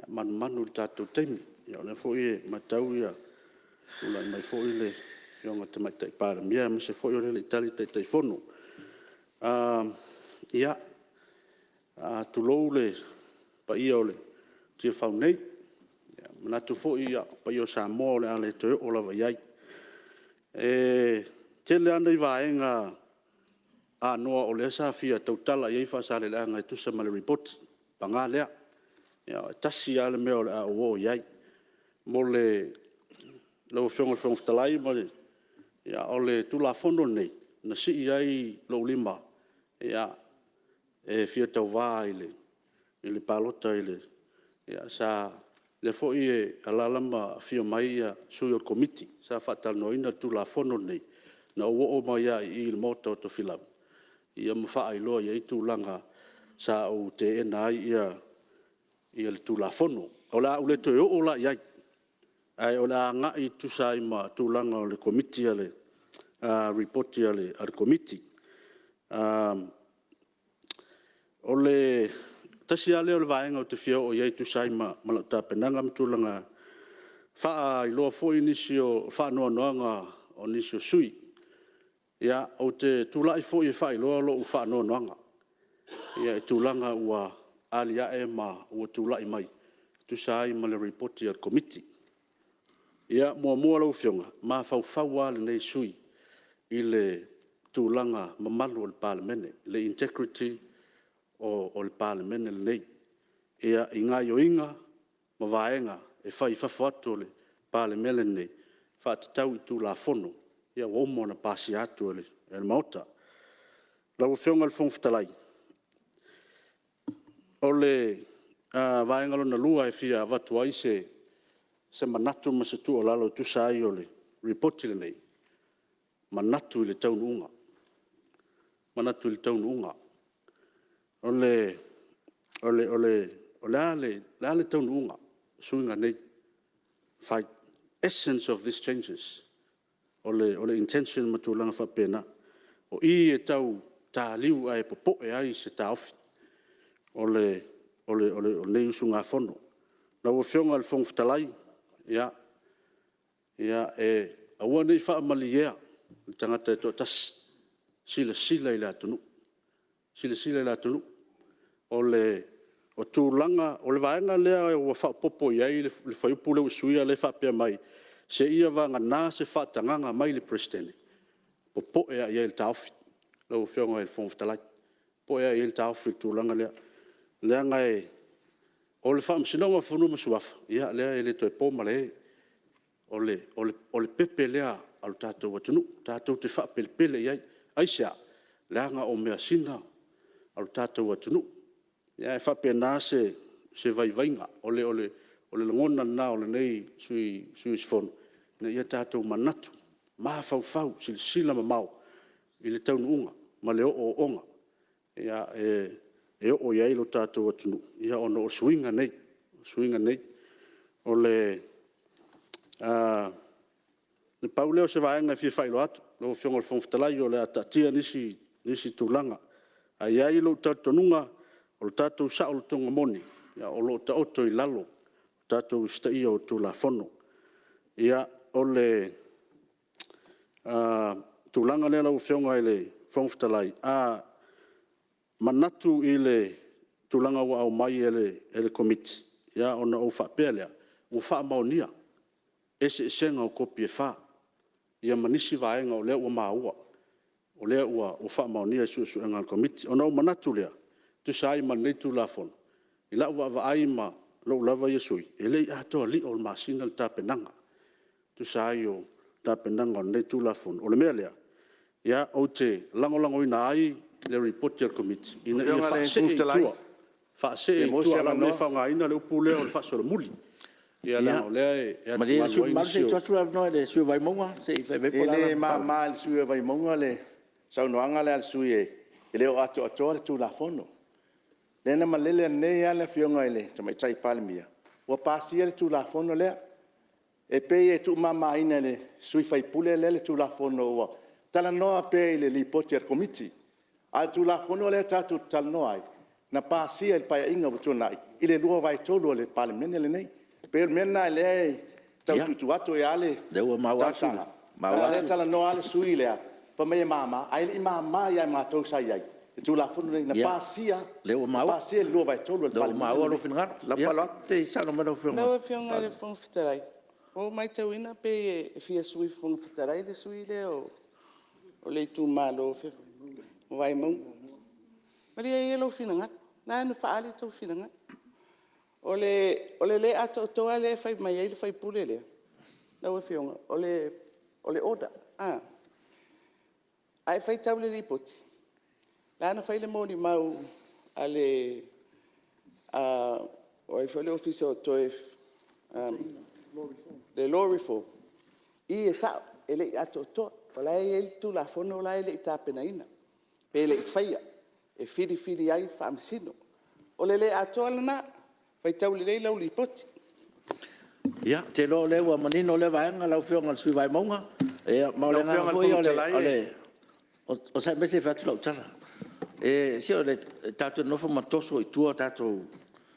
manumanu i le tatou taimi. O lea foi e matau ua tulai mai foi le Afioga i le Tamaitai Palemia, aemaise foi o lea e le i tali le Taitaifono. Ia, tulou le paia o Tiafau nei, e manatu foi o paia o Samoa o le a le toe oo lava i ai. E tele lava nai vaega anoa o lea sa fia tautala i ai Faasaleleaga e tusa ma le Lipoti, paga lea, e tasi lava le mea o le a ou oo i ai. Lau Afioga i le Fofoga Fetalai, o le Tulafono lenei na sii ai lou lima e fia tauva i le palota, lea foi e alaala ma afifio mai sui o le Komiti sa faatalanoaina le Tulafono lenei, na ou oo mai lava i i i le Maota o Tofilau ma faailoa i ai tulaga sa ou teena ai le Tulafono. O le a ou le toe oo la i ai, ae o le a agai e tusa ai ma tulaga o le Lipoti a le Komiti. O le tasi lava lea o vaega ou te fia oo i ai e tusa ai ma lau tapenaga ma tulaga, faailoa foi nisi o faanoanoaga o nisi o sui usufono. Ia, ou te tulai foi e faailoa lou faanoanoaga i tulaga ua aliae ma ua tulai mai e tusa ai ma le Lipoti a le Komiti. Ia, muamua lau Afioga, e mafaufau lava lenei sui usufono i le tulaga mamalu o le Palemene, le integrity o le Palemene lenei i gaoioiga ma vaega e fai i fafo atu o le Palemene lenei, faatatau i Tulafono ua uma ona pasia atu e le Maota. Lau Afioga i le Fofoga Fetalai, o le vaega lona lua e fia avatu ai se manatu ma se tuualalo e tusa ai o le Lipoti lenei, manatu i le taunuuga. Manatu i le taunuuga. O le a le taunuuga o suiga nei e fai? Essence of these changes. O le intention ma tulaga faapena. O i e tau taliu ae popoe ai se taofi o lenei usugafono. Lau Afioga i le Fofoga Fetalai, aua ne i faamalieina le tagata e toatasi, silasila i le atunuu, silasila i le atunuu. O le vaega lea ua faaopoopo i ai le fuaiupu lea ua suia lea e faapea mai, seia vagana se faatagaga mai le Peresetene, e popoe lava i ai le taofi lau Afioga i le Fofoga Fetalai, e popoe lava i ai le taofi i le tulaga lea, leaga o le Faamasinoga o Fanua ma Suafa, ia lea e le toe po malae, o le pepe lea a lo tatou atunuu, tatou te faapelepele i ai. Aisea? Leaga o measina a lo tatou atunuu. Ae faapena se vaivaiga, o le lagona lena o lenei sui usufono, ina ia tatou manatu, mafaufau, silasila mamao i le taunuuga ma le ooooga e oo i ai lo tatou atunuu ona o suiga nei. Suiga nei. Na pau lea o se vaega e fia faailoa atu lau Afioga i le Fofoga Fetalai, o le a taatia nisi tulaga. Ae i ai lou talitonuga, o le tatou saolotoga moni, o lo o taoto i lalo o le tatou usitaia o Tulafono. Ia, o le tulaga lea lau Afioga i le Fofoga Fetalai, a manatu i le tulaga ua aumai e le Komiti, ona ou faapea lea, ua faamaonia eseesega o kopi e 4, ia ma nisi vaega o lea ua maua o lea ua faamaonia e suesuega a le Komiti. Ona ou manatu lea, e tusa ai ma lenei Tulafono, i lau vaavaai ma lou lava ia sui usufono, e le i atoa lio o le masina le tapenaga e tusa ai o tapenaga o lenei Tulafono. O le mea lea, ou te lagolagoina ai le Lipoti a le Komiti ina ia faasee i tua, faasee i tua, leaga o lea e faaaogaina le upu lea o le faasolomuli, leaga o lea e Malie le atugalu sui ai usufono mamalu, nisi se i o… tuu atu le avanoa i le sui usufono o Vaimauga se i fai mai po o le a E le lana mama i le sui usufono o Vaimauga le saunoaga lea a le sui usufono e le o atoatoa le Tulafono. Lea na malele nei lava le Afioga i le Tamaitai Palemia ua pasia le Tulafono lea. E pei e tuumamaina e le sui usufono lea le Tulafono ua… Talanoa pea i le Lipoti a le Komiti. A o le Tulafono lea tatou te talanoa ai, na pasia i le Paeaiga ua tuanai i le 2/3 o le Palemene lenei. E pei o le mea lena o lea e tau tuutuu atu ai lava le Ia, o lea ua maua atu. talosaga, leaga o lea e talanoa lava le sui usufono lea fai mai e mama, ae le i mama ia i matou sa i ai le Tulafono lenei na pasia, na pasia i le 2/3 o le Ia, o lea ua maua, o lea ua maua lou Palemene lenei. finagalo. Ma le faaaloalo. Se i saunoa mai lau Afioga Lau Afioga i le Fofoga Fetalai, ua ou matauina pei e fia Sui Fofoga Fetalai le sui usufono lea o le itumalo o Vaimauga. Malie ia lou finagalo, o lena na faaali outou finagalo. O le le atoatoa lea e fai mai ai le sui usufono lea, lau Afioga, o le order. A e faitau i le Lipoti, lena na fai le molimau a le… o ai foi le Ofisa o toe… le Law Reform, i e sao, e le i atoatoa. O la e i ai le Tulafono la e le i tapenaina, pe le i faia e filifili ai Faamasino. O le le atoa lena, faitau lelei lau Lipoti. Ia, ou te iloa o lea ua manino lea vaega lau Afioga i le sui usufono mo Vaimauga. Ma o Lau le agaga Afioga i le foi Fofoga Fetalai… ia onosai mai se i fai atu lau tala. Se tatou te nonofo ma toso i tua tatou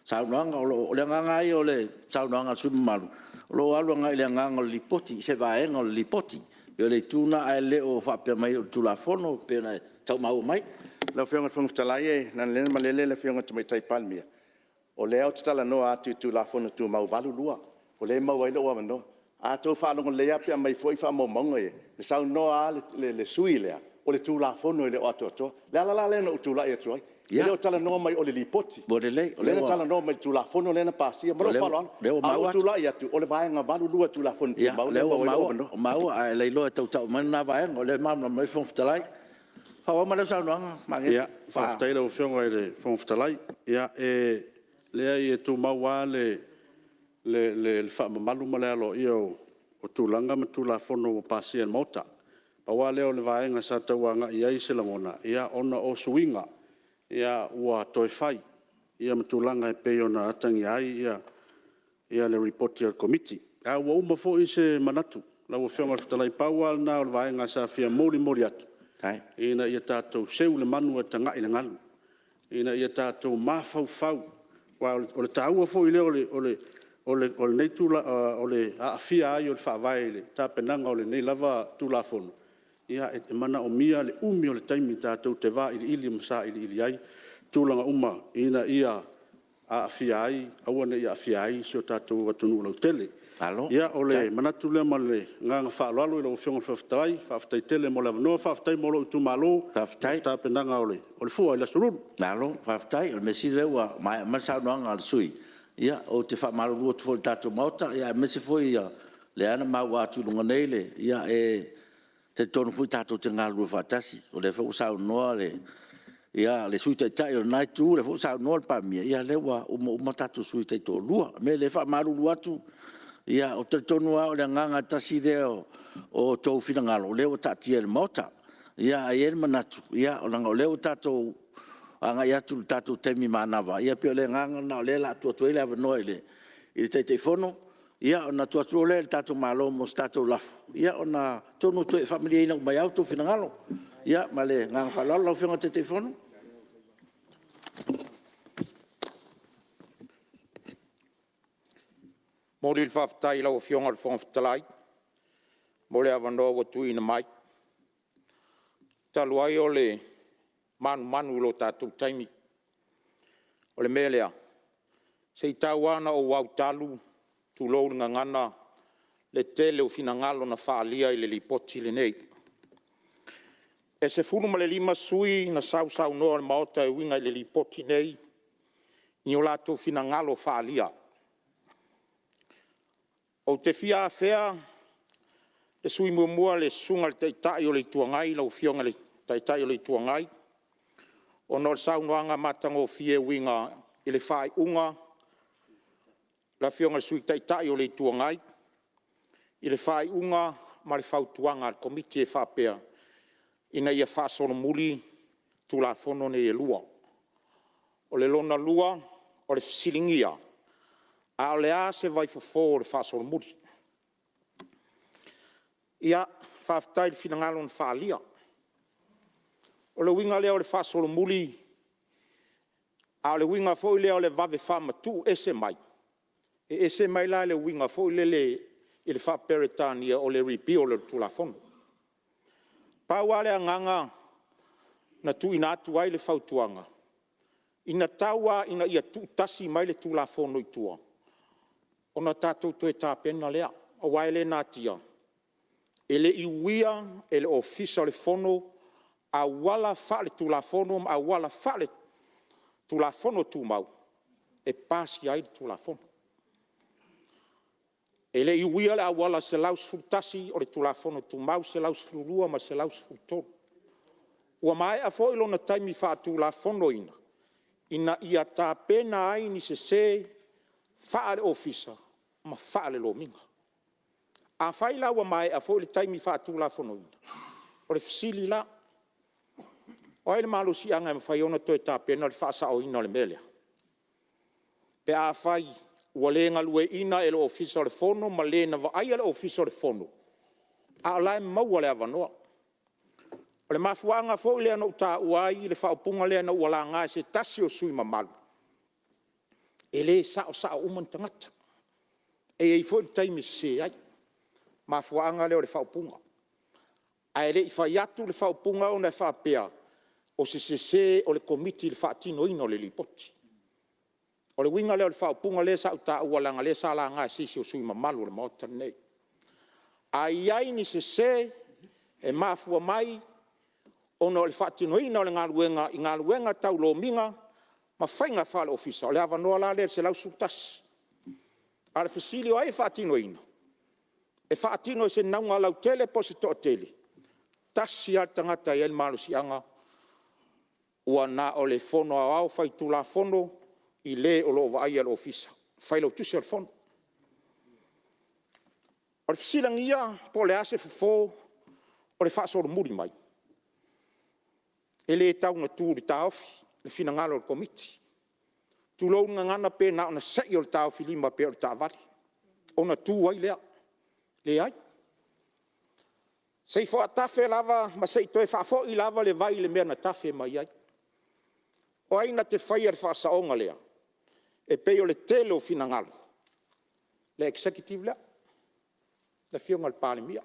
saunoaga. O le agaga lava ia o le saunoaga a le sui usufono mamalu, o lo o alu agai i le agaga o le Lipoti i se vaega o le Lipoti. E pei o le itu lena, ae le o faapea mai o le Tulafono pei ona e tau maua mai. Lau Afioga i le Fofoga Fetalai, leaga o lea na malele le Afioga i le Tamaitai Palemia, o lea ou te talanoa atu i le Tulafono Tumau 82, o lea e maua ai lou avanoa. A outou faalogo lelei lava pe aumai foi faamaumauga ia, na saunoa lava le sui usufono lea, o le Tulafono e le o atoatoa. O le ala la lea na ou tulai atu ai, e le o talanoa mai o le Lipoti. Ua lelei. O lea na talanoa mai i le Tulafono lea na pasia. Ma lou faaaloalo. Ae ua ou tulai atu, o le Vaega 82 o le Tulafono Tumau lea e O lea maua ai lou ua avanoa. maua, ae lailoa e tautau mai lena vaega, o lea e malamalama mai le Fofoga Fetalai. Faaauau mai lau saunoaga Magiagi. Faafetai i lau Afioga i le Fofoga Fetalai. Ia, e leai e tumau lava le faamamalu ma le aloaia o tulaga ma Tulafono ua pasia e le Maota. Pau lava lea o le vaega sa tau agai i ai se lagona, ona o suiga ua toe fai ma tulaga e pei ona atagia ai le Lipoti a le Komiti. Ae ua uma foi se manatu lau Afioga i le Fofoga Fetalai, pau lava lena o le vaega sa fia molimoli atu, ina ia tatou seu le manu ae tagai i le galu, ina ia tatou mafaufau, aua o le taua foi lea o le aafia ai o le Faavae i le tapenaga o lenei lava Tulafono, E manaomia le umi o le taimi tatou te vailiili ma sailiili ai tulaga uma ina ia aua ne i aafia ai si o tatou atunuu lautele. O le manatu lea ma le agaga faaaloalo i lau Afioga i le Fofoga Fetalai, faafetai tele mo le avanoa, faafetai mo lou itumalo i le tapenaga o le fua i le Aso Lulu. Malo faafetai, o le mea sili o lea ua maea mai le saunoaga a le sui usufono. Ou te faamalulu atu foi i le tatou Maota, aemaise foi o lea na maua atu i luga nei, e talitonu foi tatou te galulue faatasi. O lea foi ua saunoa le Sui Taitai o lena Itu, o lea foi ua saunoa le Palemia, ia o lea ua uma tatou sui usufono taitoalua. O le mea lea e faamalulu atu, ou te talitonu lava o le agaga tasi lea o outou finagalo o lea ua taatia i le Maota. Ae i ai le manatu, leaga o lea ua tatou agai atu i le tatou taimi manava, ia pei o le agaga lena o lea o le a tuu atu ai le avanoa i le Taitaifono, ona tuu atu loa lea i le tatou Malo mo se tatou lafo, atonu e faamalieina uma ai lava outou finagalo. Ia ma le agaga faaaloalo. Lau Afioga i le Taitaifono. E momoli le faafetai i lau Afioga i le Fofoga Fetalai mo le avanoa ua tuuina mai. Talu ai o le manumanu i lo tatou taimi, o le mea lea, se i tau lava ina ou autalu, tulou le gagana, le tele o finagalo na faaalia i le Lipoti lenei. E 15 sui usufono na sausaunoa o le Maota e uiga i le Lipoti lenei i o latou finagalo faaalia. Ou te fia afea le sui usufono muamua le Susuga i le Taitai o le Itu Agai lau Afioga i le Taitai o le Itu Agai, ona o le saunoaga matagofie e uiga i le faaiuga a le Afioga i le Sui Taitai o le Itu Agai i le faaiuga ma le fautuaga a le Komiti e faapea, ina ia faasolomuli Tulafono nei e 2. O le lona lua, o le fesiligia, a o le a se vaifofo o le faasolomuli? Ia, faafetai i le finagalo na faaalia. O le uiga lea o le faasolomuli, a o le uiga foi lea o le vave faamatuu ese mai, e ese mai la i le uiga foi lele i le faa-Peretania o le repeal o le Tulafono. Pau lava le agaga na tuuina atu ai le fautuaga, ina tau lava ina ia tuutasi mai le Tulafono i tua, ona tatou toe tapena lea. Aua e le natia, e le i uia e le Ofisa o le Fono auala faaletulafono ma auala faale-Tulafono Tumau e pasia ai le Tulafono. E le i uia le auala 111 o le Tulafono Tumau, 112 ma le 113. Ua maea foi lona taimi faatulafonoina, ina ia tapena ai ni sese faale-Ofisa ma faale-Lomiga. Afai la ua maea foi le taimi faatulafonoina, o le fesili la; o ai le malosiaga e mafai ai ona toe tapena le faasaoina o le mea lea? Pe afai ua le galueaiina e le Ofisa o le Fono ma le na vaaia le Ofisa o le Fono, a o la e maua le avanoa. O le mafuaaga foi lea na ou taua ai le faaupuga lea ina ua laga e se tasi o sui usufono mamalu, e le saosao uma ni tagata, e i ai foi le taimi e sese ai. O le mafuaaga lea o le faaupuga. Ae le i fai atu le faaupuga ona e faapea o se sese o le Komiti i le faatinoina o le Lipoti. O le uiga lea o le faaupuga lea sa ou taua leaga o lea sa laga e se isi o sui usufono mamalu o le Maota lenei. A i ai ni sese e mafua mai ona o le faatinoina o le galuega i galuega tau lomiga ma faiga faale-Ofisa, o le avanoa la lea i le 111. A o le fesili o ai e faatinoina? E faatino e se nauna lautele po o se toatele? E tasi lava le tagata e i ai le malosiaga, ua na o le Fono Aoao Faitulafono i le o lo o vaaia le Ofisa, Failautusi o le Fono. O le fesiligia po o le a se fofo o le faasolomuli mai? E le tau ina tu i le taofi le finagalo o le Komiti. Tulou le gagana pe na ona sei o le taofilima e pei o le taavale, ona tu ai lea. Leai. Se i faatafe lava ma se i toe faafoi lava le vai i le mea na tafe mai ai. O ai na te faia le faasaoga lea? E pei o le tele o finagalo, le Executive lea, le afioga i le Palemia.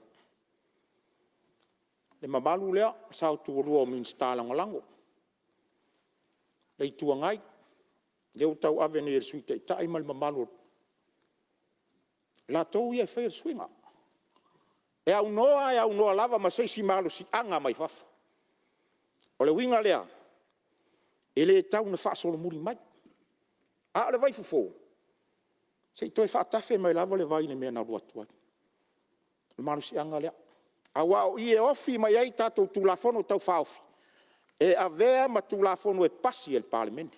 le mamalu lea, le saotualua o Minisita Lagolago, le Itu Agai, lea ua tauave nei e le Sui Taitai ma le mamalu, o latou ia e faia le suiga. E aunoa e aunoa lava ma se isi malosiaga mai fafo. O le uiga lea, e le tau ina faasolomuli mai. A o le vaifofo, se i toe faatafe mai lava le vai i le mea na alu atu ai. O le malosiaga lea. Aua o i e ofi mai ai tatou Tulafono Tau Faaofi, e avea ma Tulafono e pasi e le Palemene.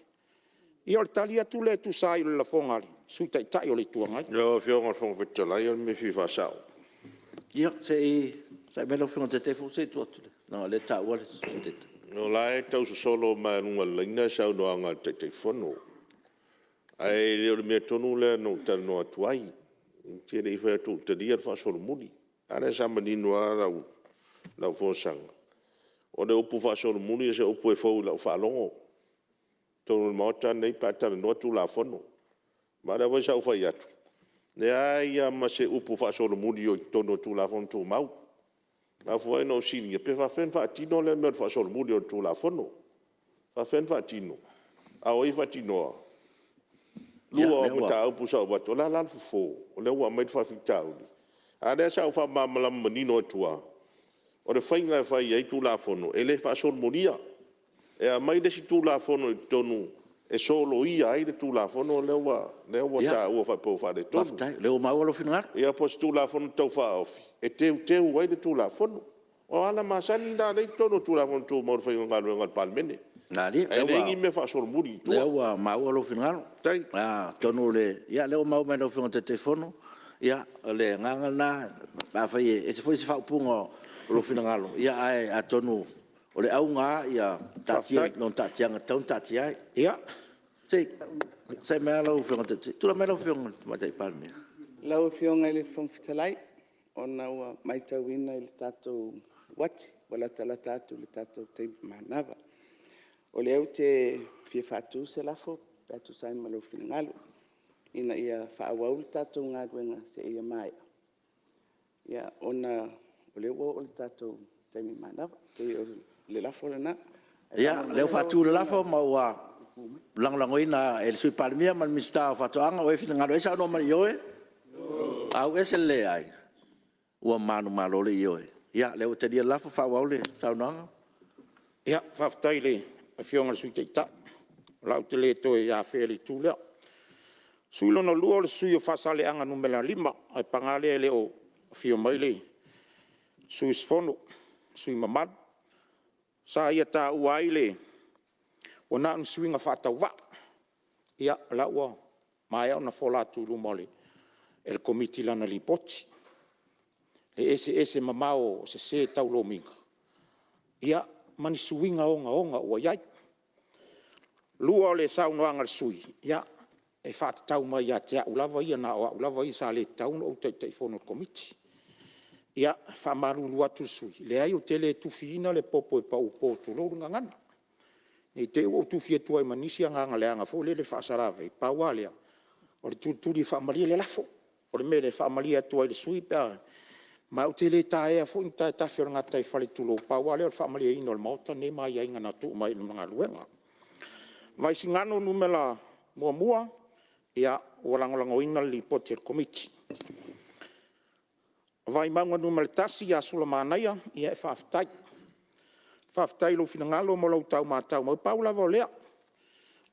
Ia o le tali atu lea e tusa ai o le lafoga a le Sui Taitai o le Itu Agai. Lau Afioga i le Fofoga Fetalai o le mea e fia faasao. Ia, se i onosai mai lau Afioga i le Taitaifono, se i tuu atu leaga o lea e taua le Sui Taitai. O la e tausosolo mai lava i luga o le laina le saunoaga a le Taitaifono, ae le o le mea tonu lea na ou talanoa atu ai. Ou te le i fai atu ua talia le faasolomuli. A lea sa manino lava lau folasaga, o le upu faasolomuli o se upu e fou i lau faalogo i totonu o le Maota lenei pe a talanoa Tulafono. Ma o lea foi sa ou fai atu, e leai lava ma se upu faasolomuli o i totonu o le Tulafono Tumau. Na mafua ai ona ou fesiligia pe faapefea ona faatino lea mea o le faasolomuli o le Tulafono. E faapefea ona faatino? A o ai e faatinoa? Lua o mataupu sa ou avatu, o le a la le fofo o lea ua aumai le faafitauli? A o lea sa ou faamalamalama manino atu lava, o le faiga e fai ai Tulafono, e le faasolomulia. E aumai le isi Tulafono i totonu e soloia ai le Tulafono lea ua taua faapea ua faaletonu. Faafetai o lea ua maua lou finagalo. Ia po o se Tulafono Tau Faaofi e teuteu ai le Tulafono. O ala masani na o lea e i totonu o Tulafono Tumau o le faiga o galuega a le Palemene. Malie. Ae leai ni mea faasolomuli i O tua. lea ua maua lou finagalo. Atonu o lea ua maua mai e lau Afioga i le Taitaifono, o le agaga lena, pe afai e ese foi se faaupuga o lou finagalo, ae atonu o le auga lava ia taatia i lona taatiaga e tatau ona taatia ai. Ia. Se i tulai mai lau Afioga i le Tamaitai Palemia. Lau Afioga i le Fofoga Fetalai, ona ua matauina i le tatou uati ua latalata atu i le tatou taimi manava. O lea ou te fia faatu se lafo pe a tusa ai ma lou finagalo, Ina ia faaauau le tatou galuega seia maea, ona o lea ua oo i le tatou taimi manava. E pei o le lafo lena. Ia, o lea ua faatu le lafo ma ua lagolagoina e le Sui Palemia ma le Minisita o Faatoaga. O ai e finagalo i ai saunoa mai i le ioe. Ioe. Ua manumalo le Ioe. Ia, o lea ua talia le lafo, faaauau le saunoaga. Ia, faafetai i le Afioga i le Sui Taitai, o la ou te le toe afea i le itu lea. O le sui usufono lona lua o le sui usufono mo Faasaleleaga 5, ae paga lea e le o afio mai le sui usufono mamalu. Sa ia taua ai ua na o ni suiga faatauvaa. Ia, o la ua maea ona fola atu i luma e le Komiti lana Lipoti. E eseese mamao o sese tau lomiga ma ni suiga ogaoga ua i ai. Lua o le saunoaga a le sui usufono, ia, e faatatau mai ia te au lava ia na o au lava ia sa le tatau ona ou Taitaifono i le Komiti. Ia, e faamalulu atu i le sui usufono, leai ou te le tufiina le popo e paupo tulou le gagana. Ne i te i ua ou tufi atu ai ma nisi agaga leaga foi lele faasalavei, pau lava lea, o le tulituli e faamalie le lafo. O le mea lea, e faamalie atu ai i le sui usufono pe a… ma ou te le taea foi ni taetafe o le gataifale, tulou, pau lava lea o le faamalieina o le Maota lenei ma aiaiga na tuu mai ai ma galuega. Vaisigano 1, ia, ua lagolagoina le Lipoti a le Komiti. Vaimauga 1 ia Sulamanaia, ia e faafetai. Faafetai i lou finagalo ma lou tau matau mai. Pau lava o lea,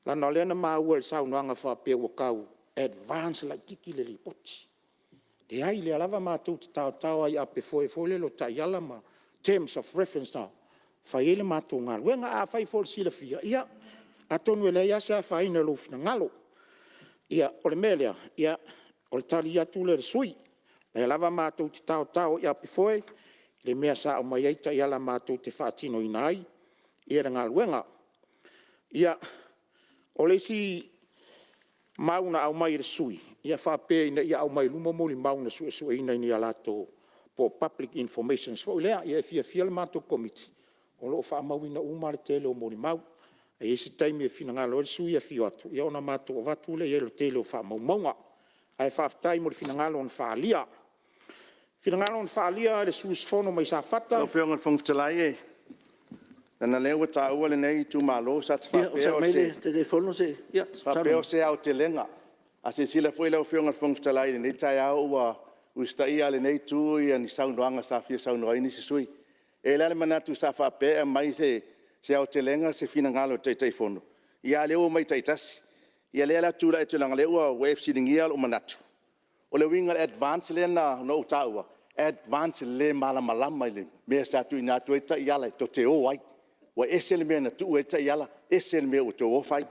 leaga o lea na maua i le saunoaga faapea ua tau advance laitiiti le Lipoti. Leai, o lea lava matou te taotao lava i apefoe foi lele o taiala ma terms of reference na fai ai le matou galuega. Afai foi o le silafia, ia atonu e leai lava se afaina i lou finagalo. Ia, o le mea lea, o le tali atu lea i le sui usufono. O lea lava matou te taotao i apefoe i le mea sa aumai ai taiala matou te faatinoina ai le galuega. Ia, o le isi mau na aumai e le sui usufono, e faapea ina ia aumai i luma molimau na suesueina ina ia latou po o public informations foi lea. Ia e fiafia le matou Komiti o lo o faamauina uma lava le tele o molimau. E i ai se taimi e finagalo ai le sui usufono e afio atu, ia ona matou avatu lea i ai o le tele o faamaumauga. Ae faafetai mo le finagalo na faaalia. Finagalo na faaalia e le sui usufono mai Safata... Lau Afioga i le Fofoga Fetalai, leaga o lea ua taua lenei itumalo, sa ta faapea o se aotelega. A silasila foi lau Afioga i le Fofoga Fetalai i lenei taeao ua usitaia lava e lenei Itu ni saunoaga sa fia saunoa ai nisi sui usufono. E i ai la le manatu sa faapea e aumai se aotelega se finagalo o le Taitaifono, a o lea ua aumai taitasi. Ia o lea la ou te tulai atu leaga o lea ua e fesiligia lou manatu. O le uiga o le advance lea na ou taua, advance le malamalama i le mea sa tuuina atu ai taiala tou te o ai. Ua ese le mea na tuu ai taiala, ese le mea ua outou o fai.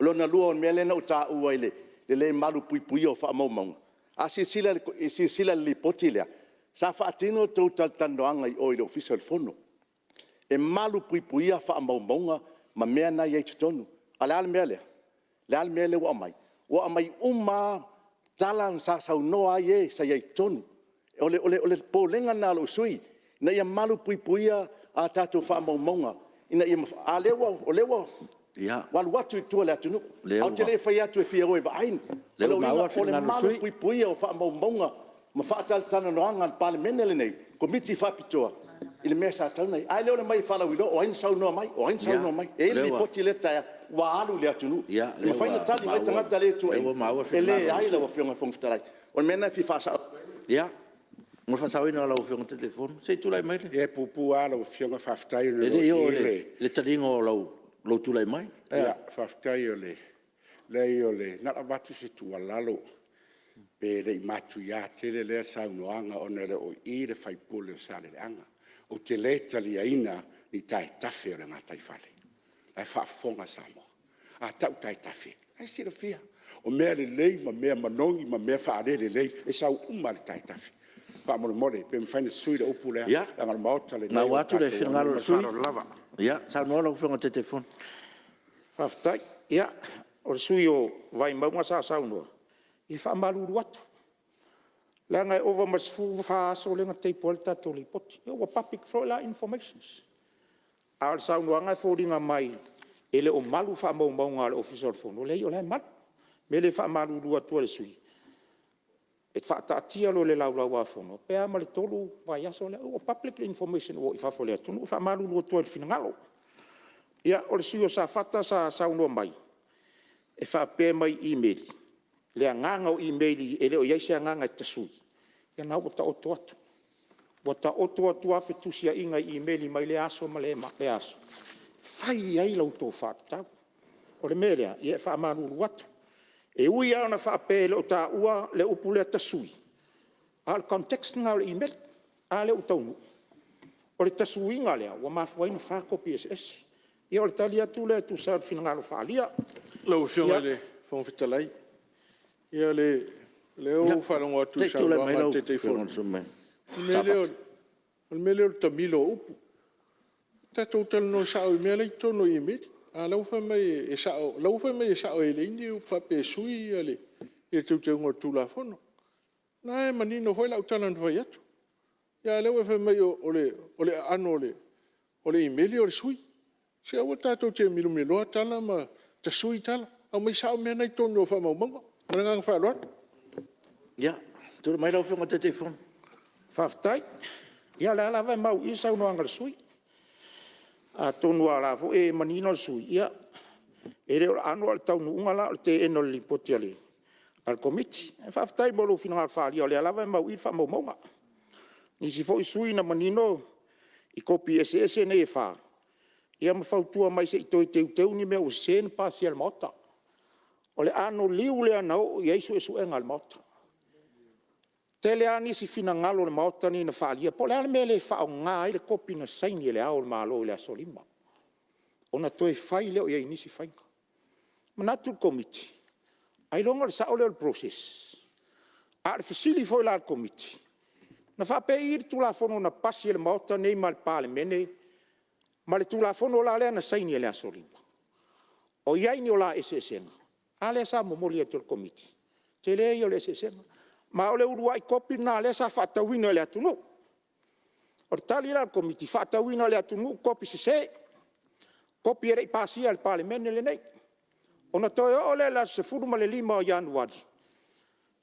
O lona lua o le mea lea na ou taua i le le malupuipuia o faamaumauga, a silasila i le Lipoti lea, sa faatino a outou talatalanoaga i o i le Ofisa o le Fono. E malupuipuia faamaumauga ma mea na e i ai i totonu. A o le a le mea lea? O le a le mea lea ua aumai? Ua aumai uma lava tala sa saunoa ai e sa i ai i totonu. O le popolega lena o lou sui usufono, ina ia malupuipuia a tatou faamaumauga ina ia mafai… A o lea ua alu atu i tua i le atunuu. Ae ou te le fai atu e fia o e vaai. O lona uiga o le malupuipuia o faamaumauga ma faatalatalanoaga a le Palemene lenei, Komiti Faapitoa i le mea sa tatau ona i ai. Ae le o le aumai e faalauiloa, o ai na saunoa mai, o ai na saunoa mai. E i ai le Lipoti lea i le taeao ua alu i le atunuu. E mafai ona tali mai le tagata lea e tuuaia? E leai lau Afioga i le Fofoga Fetalai. O le mea lena e fia faasao. Ia, mo le faasaoina o lau Afioga i le Taitaifono, se i tulai mai le… Ia e puupuu lava lau Afioga, faafetai. E le i oo i le taliga o lou tulai mai. Faafetai. Leai na ona avatu se tuualalo, pe le i matuia tele lea saunoaga ona e le o i i le sui usufono o Faasaleleaga. Ou te le taliaina ni taetafe o le gataifale, o la e faafofoga Samoa. A tau taetafe, o la e silafia, o mea lelei ma mea manogi ma mea faale-lelei, e sau uma lava i le taetafe. Faamolemole pe mafai ona sui le upu lea, leaga o le Maota lenei o le tatou atunuu. Ma le faaaloalo lava. Ia, saunoa lau Afioga i le Taitaifono. Faafetai. Ia, o le sui usufono o Vaimauga sa saunoa, e faamalulu atu, leaga e ova ma le 14 aso lea na table ai le tatou Lipoti. Ia ua public foi la informations. A o le saunoaga e foliga mai e le o malu faamaumauga a le Ofisa o le Fono. Leai o la e malu. O le mea lea e faamalulu atu ai i le sui usufono, e faataatia loa i le Laulau-a-Fono pe a ma le 3 vaiaso lea, ua public le information ua oo i fafo o le atunuu. E faamalulu atu ai i le finagalo. Ia, o le sui usufono o Safata sa saunoa mai, e faapea mai i imeli, le agaga o imeli e le o i ai se agaga e tasui, ia lena ua taoto atu. Ua taoto atu lava fetusiaiga i imeli mai lea aso ma lea aso, fai i ai la outou faatatau. O le mea lea, ia e faamalulu atu. E ui lava ina faapea e le o taua le upu lea tasui, a o le context lena o le imeli. A lea ua taunuu? O le tasuiga lea ua mafua ai ona 4 kopi eseese. Ia o le tali atu lea e tusa ai o le finagalo faaalia. Lau Afioga i le Fofoga Fetalai, ia o lea ua ou faalogo atu i le saunoaga a le Taitaifono, o le mea lea o le tamilo o upu. Tatou talanoa sao i mea la e i totonu o imeli, a o la e ua fai mai e sao e leai ni upu faapea e sui le teuteuga o le Tulafono. O lena e manino foi lau tala na fai atu, a o lea ua e fai mai o le aano o le imeli o le sui. Se aua tatou te milomiloa tala ma tasui tala, aumai sao mea na e i totonu o faamaumauga. Ma le agaga faaaloalo. Ia, tulai mai lau Afioga i le Taitaifono. Faafetai. Ia o lea lava e mau i i le saunoaga a le sui usufono. Atonu o la e foi e manino le sui usufono, e le o le aano a o le taunuuga la o le teena o le Lipoti a le Komiti. Ae faafetai mo lou finagalo faaalia o lea lava e mau i i faamaumauga. O nisi foi sui usufono na manino i kopi eseese nei e 4, ia ma fautua mai se i toe teuteu ni mea ua sese na pasia e le Maota. O le anoliu lea na oo i ai suesuega a le Maota. E tele lava nisi finagalo o le Maota lenei na faaalia, po o le a le mea e le faaaoga ai le kopi na saini e Le Ao o le Malo i le aso 5, ona toe fai lea i ai o nisi faiga. E manatu le Komiti, ailoga o le sao lea o le process. A o le fesili foi la a le Komiti, na faapei le Tulafono na pasi e le Maota lenei ma le Palemene ma le Tulafono la lea na saini i le aso 5? O i ai ni o la eseesega? A lea sa momoli atu e le Komiti, o le tele ia o le eseesega. Ma o le uluai kopi lena lea sa faatauina i le atunuu. O le tali la a le Komiti, faatauina e le atunuu kopi sese, kopi e le i pasia e le Palemene lenei. Ona toe oo lea i le aso 15 o Ianuari,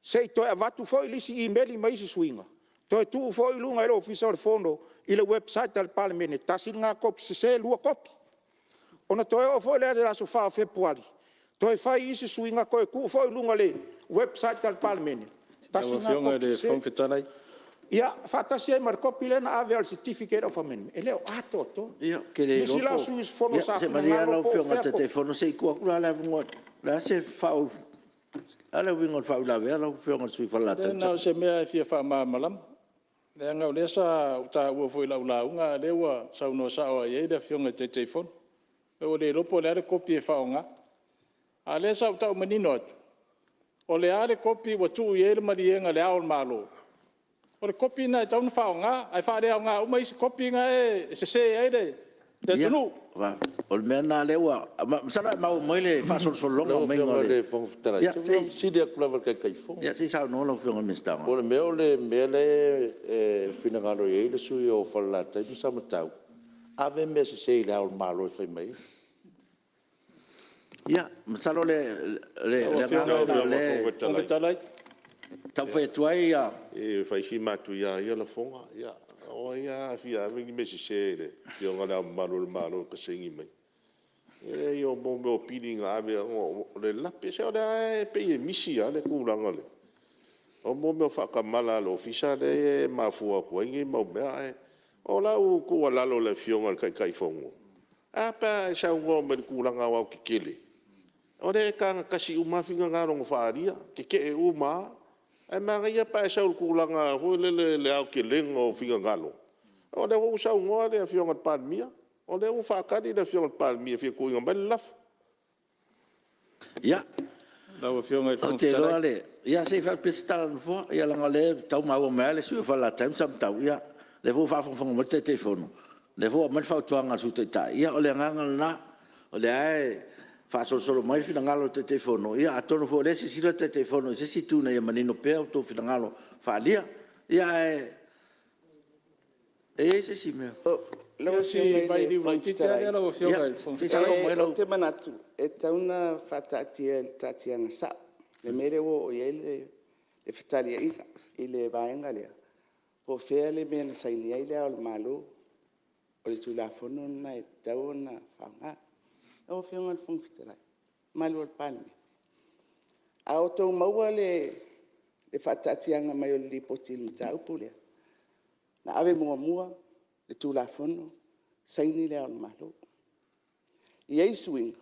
se i toe avatu foi le isi imeli ma isi suiga, Toe tuu foi i luga e le Ofisa o le Fono i le website a le Palemene, tasi lena kopi sese, 2 kopi. Ona toe oo foi lea i le aso 4 o Fepuari, toe fai isi suiga toe tuu foi i luga o le website a le Palemene, tasi Lau lena Afioga i kopi le sese. Fofoga Fetalai… Ia, faatasi ai ma le kopi lea na ave o le certificate of amendment, e le o atoatoa. Ia, ou te le O nisi iloa la po o… o sui usufono Ia sa se i malie lava finagalo lau po o Afioga i fea le Taitaifono, se i tuu atu la le avanoa. O le a le uiga o le faauilavea lau Afioga i le sui usufono mo Falelatai Leai na o se mea lava e fia faamalamalama, leaga o lea sa ou taua foi i lau lauga a o lea ua saunoa sao lava i ai le Afioga i le Taitaifono. Ua le iloa po o le a le kopi e faaaoga. A o lea sa ou tau manino atu, o le a le kopi ua tuu i ai le maliega a Le Ao o le Malo, o le kopi lena e tatau ona faaaoga, ae faaleaoga uma isi kopi na e sese ai le atunuu. Ia, o le mea lena o lea ua… Masalo a e maua mai le faasolosologa Lau maiga o Afioga i le… le Fofoga Fetalai, Ia se i ou fesili atu lava i le Taitaifono. Ia se i saunoa lau Afioga i le Minisita. Po o le mea o le mea lea e finagalo i ai le sui usufono o Falelatai ma Samatau, ave mea sese i Le Ao o le Malo e fai mai ai? Ia, masalo o le agaga lena o lea e taumafai atu ai. E fai si matuia o ia lafoga. O ai a fia ave ni mea sese i le Afioga i Le Ao Mamalu o le Malo e saini mai ai? E leai o mea o pili na ave ona o le lape. Se o lea lava e pei e misi lava le tulaga o mea o faatamala o le Ofisa lea e mafua atu ai nei mau mea. Ae o lau tuualalo i le Afioga i le Taitaifono, ae a pe a e saunoa mai i le tulaga aoaotetele, o lea e tagatasi uma lava finagalo na faaalia, tetee uma lava. Ae manaia pe a e sau i le tulaga foi lele i le aotelega o finagalo. O lea foi ua saunoa le Afioga i le Palemia, o lea ua faatali le Afioga i le Palemia e fia tuuina mai le lafo. Ia, Lau Afioga i le ou Fofoga te iloa Fetalai… o le… Ia se i fai atu pea se tala a le Nofoa, leaga o lea e tau maua mai lava le sui usufono mo Falelatai ma Samatau. Ia, o lea foi ua faafogafoga mai le Taitaifono, o lea foi ua aumai le fautuaga a le Sui Taitai. Ia o le agaga lena, o lea lava e faasolosolo mai le finagalo o le Taitaifono, ia atonu foi o lea e silasila le Taitaifono i se isi itu ina ia manino pea outou finagalo faaalia. Ia, ae e i ai se isi mea… Lau Ia si Afioga i le vailiu Fofoga laitiiti lava Fetalai, lea lau Afioga i le Fofoga Se i Fetalai. saunoa mai ou te manatu e tatau ona faataatia i le taatiaga sao le mea lea ua oo i ai le fetaliaiga i le vaega lea, po o fea le mea na saini ai Le Ao o le Malo. O le Tulafono lena e tatau ona faaaoga. Lau Afioga i le Fofoga Fetalai ma le mamalu o le Palemene, a outou maua le faataatiaga mai o le Lipoti i le mataupu lea, na ave muamua le Tulafono saini Le Ao o le Malo. E i ai suiga,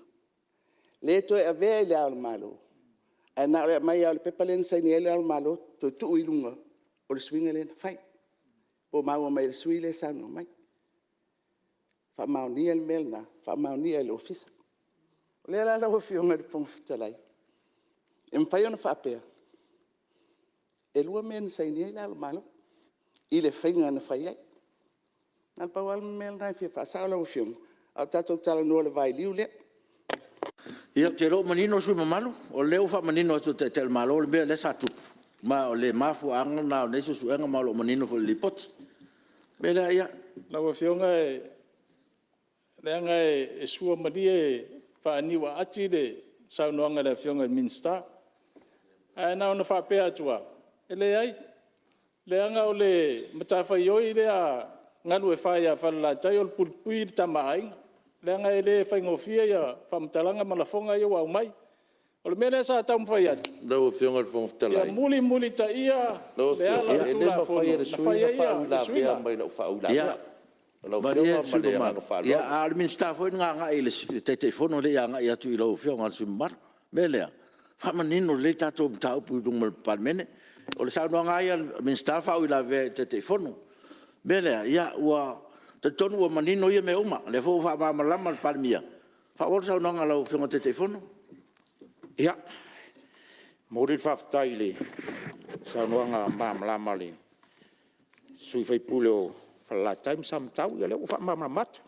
le toe avea i Le Ao o le Malo, ae na o le aumai lava o le pepa lea na saini ai Le Ao o le Malo toe tuu i luga o le suiga lea na fai. Po ua maua mai e le sui usufono lea e saunoa mai? Faamaonia le mea lena, faamaonia e le Ofisa. O lea la lau Afioga i le Fofoga Fetalai, e mafai ona faapea, e 2 mea na saini ai Le Ao o le Malo i le faiga na fai ai. Na o le pau lava le mea lena e fia faasao lau Afioga, a o tatou talanoa i le vailiu lea. Ia, ou te iloa ua manino le sui usufono mamalu, o lea ua faamanino atu e le Taitai o le Malo le mea lea sa tupu, ma o le mafuaaga lena o nei suesuega, ma o lo o manino foi i le Lipoti. O le mea lea, ia… Lau Afioga leaga e suamalie faaniuaati le saunoaga a le Afioga i le Minisita. Ae na ona faapea atu lava, e leai, leaga o le matafaioi lea a Galuefai ia Falelatai o le puipui le Tama a Aiga, leaga e le faigofie faamatalaga ma lafoga ia ua aumai. O le mea lea sa taumafai atu, Lau Afioga i le Fofoga ia Fetalai… mulimulitaia Lau le ala Afioga, o le e le Tulafono mafai e le na sui fai usufono ona ai faauilavea suiga. mai i lau faauilavea. Lau Malie Afioga le ma sui le usufono agaga mamalu, faaaloalo. a o le Minisita foi na agai i le Taitaifono, e le i agai atu i lau Afioga i le sui usufono mamalu. O le mea lea, faamanino lelei tatou mataupu i luma o le Palemene. O le saunoaga lava ia a le Minisita o le faauilavea i le Taitaifono. O le mea lea, ou te talitonu ua manino ia mea uma, o lea foi ua faamalamalama e le Palemia. Faaauau le saunoaga a lau Afioga i le Taitaifono. Ia, e momoli le faafetai i le saunoaga malamalama a le sui usufono o Falelatai ma Samatau. Ia o lea ua faamalamalama atu.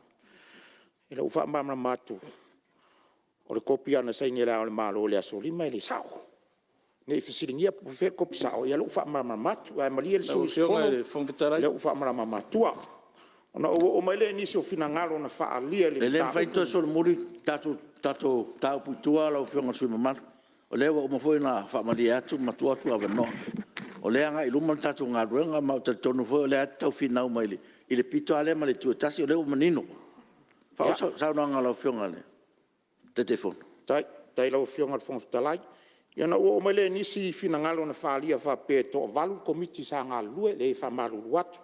O lea ua faamalamalama atu, o le kopi lava na saini e Le Ao o le Malo i le aso 5 e le sao. Ne i fesiligia po o fea le kopi sao, ia o lea ua faamalamalama atu. Ae malie le Lau sui Afioga i usufono, le Fofoga Fetalai… o lea ua faamalamalama atua. Ona ou oo mai lea i nisi o finagalo na faaalia i le E le mafai ona mataupu. toe solomuli le tatou mataupu i tua lau Afioga i le sui usufono mamalu. O lea ua uma foi ona faamalie atu ma tuu atu avanoa. O lea e agai i luma le tatou galuega, ma ou te talitonu foi o lea lava e te tau finau mai i le pito lava lea ma le itu e tasi, o lea ua manino. Faaauau le saunoaga a lau Afioga i le Taitaifono. Faafetai i lau Afioga i le Fofoga Fetalai. Ia ona ou oo mai lea i nisi finagalo na faaalia e faapea e toa-8 le Komiti sa galulue. E leai e faamalulu atu,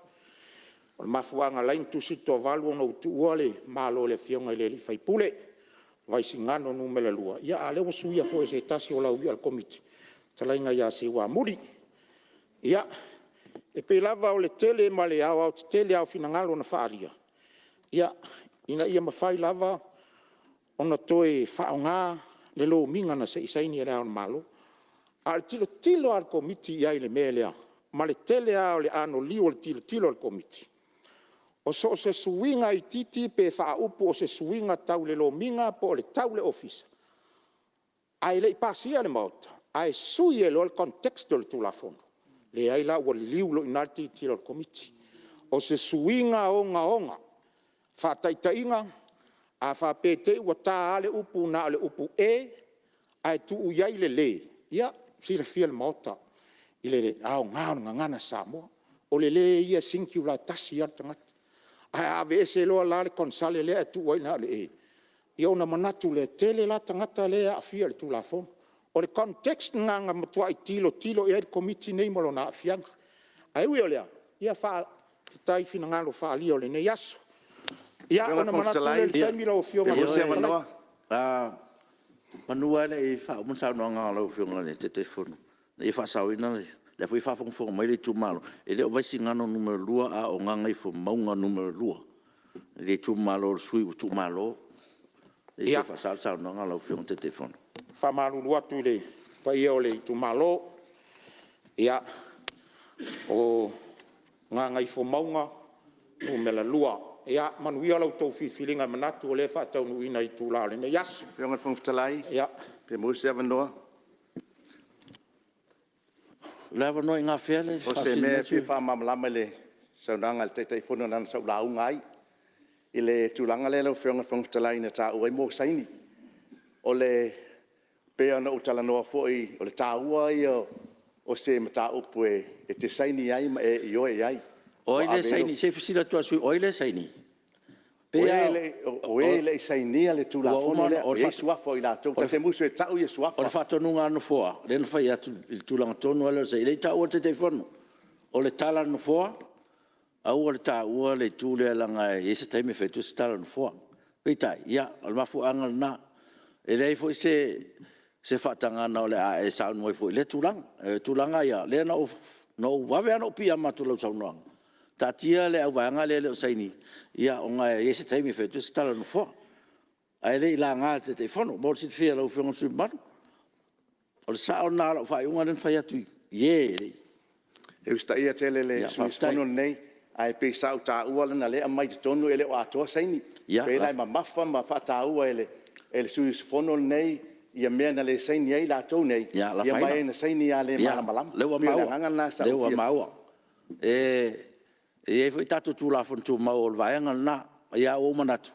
o le mafuaaga na ala ai ona tusi le toa-8 ona ua tuua le Malo e le Afioga i le sui usufono o Vaisigano Nu.2, a o lea ua suia foi e se tasi o lauia o le Komiti, le fetalaiga ia Seuamuli. Ia, e pei lava o le tele ma le aoaotetele lava o finagalo na faaalia, ina ia mafai lava ona toe faaaoga le lomiga na se i saini e Le Ao o le Malo. A o le tilotilo lava a le Komiti i ai i le mea lea, ma le tele lava o le anoliu o le tilotilo a le Komiti, o so o se suiga itiiti pe faaupu o se suiga tau le lomiga po o le tau i le Ofisa, ae le i pasia e le Maota, ae sui ai loa le context o le Tulafono, leai la ua liliu loa i ina le tilotilo a le Komiti. O se suiga ogaoga. Faataitaiga, a faapea e te i ua ta lava le upu na o le upu e ae tuu i ai le le, ia, e silafia e le Maota i le aoga o le Gagana Samoa. O le le ia e singular e tasi lava le tagata. Ae a aveese loa la le konesale lea ae tuu ai na o le e, ia ona manatu lea, e tele la tagata ia e aafia i le Tulafono. O le context lena na matuai tilotilo i ai le Komiti lenei ma lona aafiaga. Ae ui o lea, ia faafetai i finagalo faaalia o lenei aso. Ia ona manatu lea i le taimi lau Afioga i le Lau Fofoga Fetalai… Semeamanu lava e le i faauma le saunoaga a lau Afioga i le Taitaifono, ina ia faasaoina le… o lea foi e faafogafoga mai le itumalo, e le o Vaisigano Nu.2, a o Gagaifomauga Nu.2, le itumalo o le sui usufono ua tuumalo. Ia faasao le saunoaga a lau Afioga i le Taitaifono. E faamalulu atu i le paia o le itumalo, ia, o Gagaifomauga Nu.2. Ia manuia la outou filifiliga, e manatu o lea e faataunuuina i itula o lenei aso. Lau Afioga i le Fofoga Fetalai, pe maua se avanoa. O le avanoa i na fea le… O se mea e fia faamalamalama i le saunoaga a le Taitaifono leaga sa ou lauga ai i le tulaga lea lau Afioga i le Fofoga Fetalai na taua ai mea o saini. E pei lava ona ou talanoa foi, o le taua ia o se mataupu e te saini ai ma e ioe i ai. O ai lea e saini? Se i ou fesili atu lava i le sui usufono, o ai lea e saini? O e le i sainia le Tulafono lea, e i ai suafa o i latou. Ta te musu e tau suafa. O le faatonuga a le Nofoa lea na fai atu i le tulaga tonu lava lea o le saini. E le i taua e le Taitaifono. O le tala a le Nofoa, aua le taua le itu lea leaga e i ai se taimi e fai atu ai se tala a le Nofoa. Peitai, o le mafuaaga lena. E leai foi se faatagaga o le a e saunoa ai fua i lea tulaga. O le tulaga lava ia, o lea na ou vave lava ona ou piiama atu i lau saunoaga, taatia le auvaega ia e le o saini, ona e i ai se taimi e fai atu ai se tala a le Nofoa. Ae le i laga e le Taitaifono, mo le silafia e lau Afioga i le sui usufono mamalu. O le sao lena o lau faaiuga lea na fai atu i e e le i… E usitaia tele e le sui usufono lenei, ae pei sa ou taua leaga o lea e aumai i totonu e le o atoa saini. E pei la e mamafa ma faataua e le sui usufono lenei mea na le saini ai latou nei, ia ma e na saini lava le malamalama. E pei o le agaga lena sa ou fia… O lea ua maua. E i ai foi tatou Tulafono Tumau o le vaega lena. Ae ua ou manatu,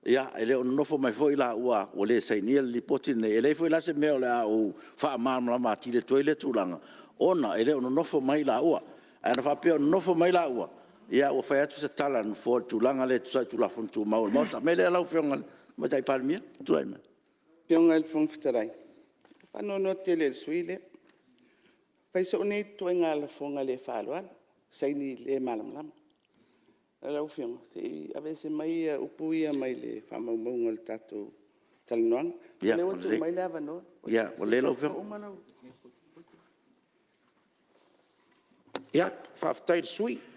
e le o nonofo mai foi laua ua le sainia le Lipoti lenei. E leai foi la se mea o le a ou faamalamalama atili atu ai lea tulaga, ona e le o nonofo mai i laua. Ae ana faapea o nonofo mai laua, ia ua fai atu se tala a le Nofoa i le tulaga lea e tusa ai o Tulafono Tumau a le Maota. O le mea lea lau Afioga i le Tamaitai Palemia, tulai mai. Lau Afioga i le Fofoga Fetalai, e faanoanoa tele i le sui usufono lea. Fai soo nei ituaiga lafoga le faaaloalo, saini le malamalama. Lau Afioga, se i aveese mai upu ia mai faamaumauga o le tatou talanoaga. O lea ua tuu mai le avanoa, se i uma lau… Ia, faafetai i le sui usufono.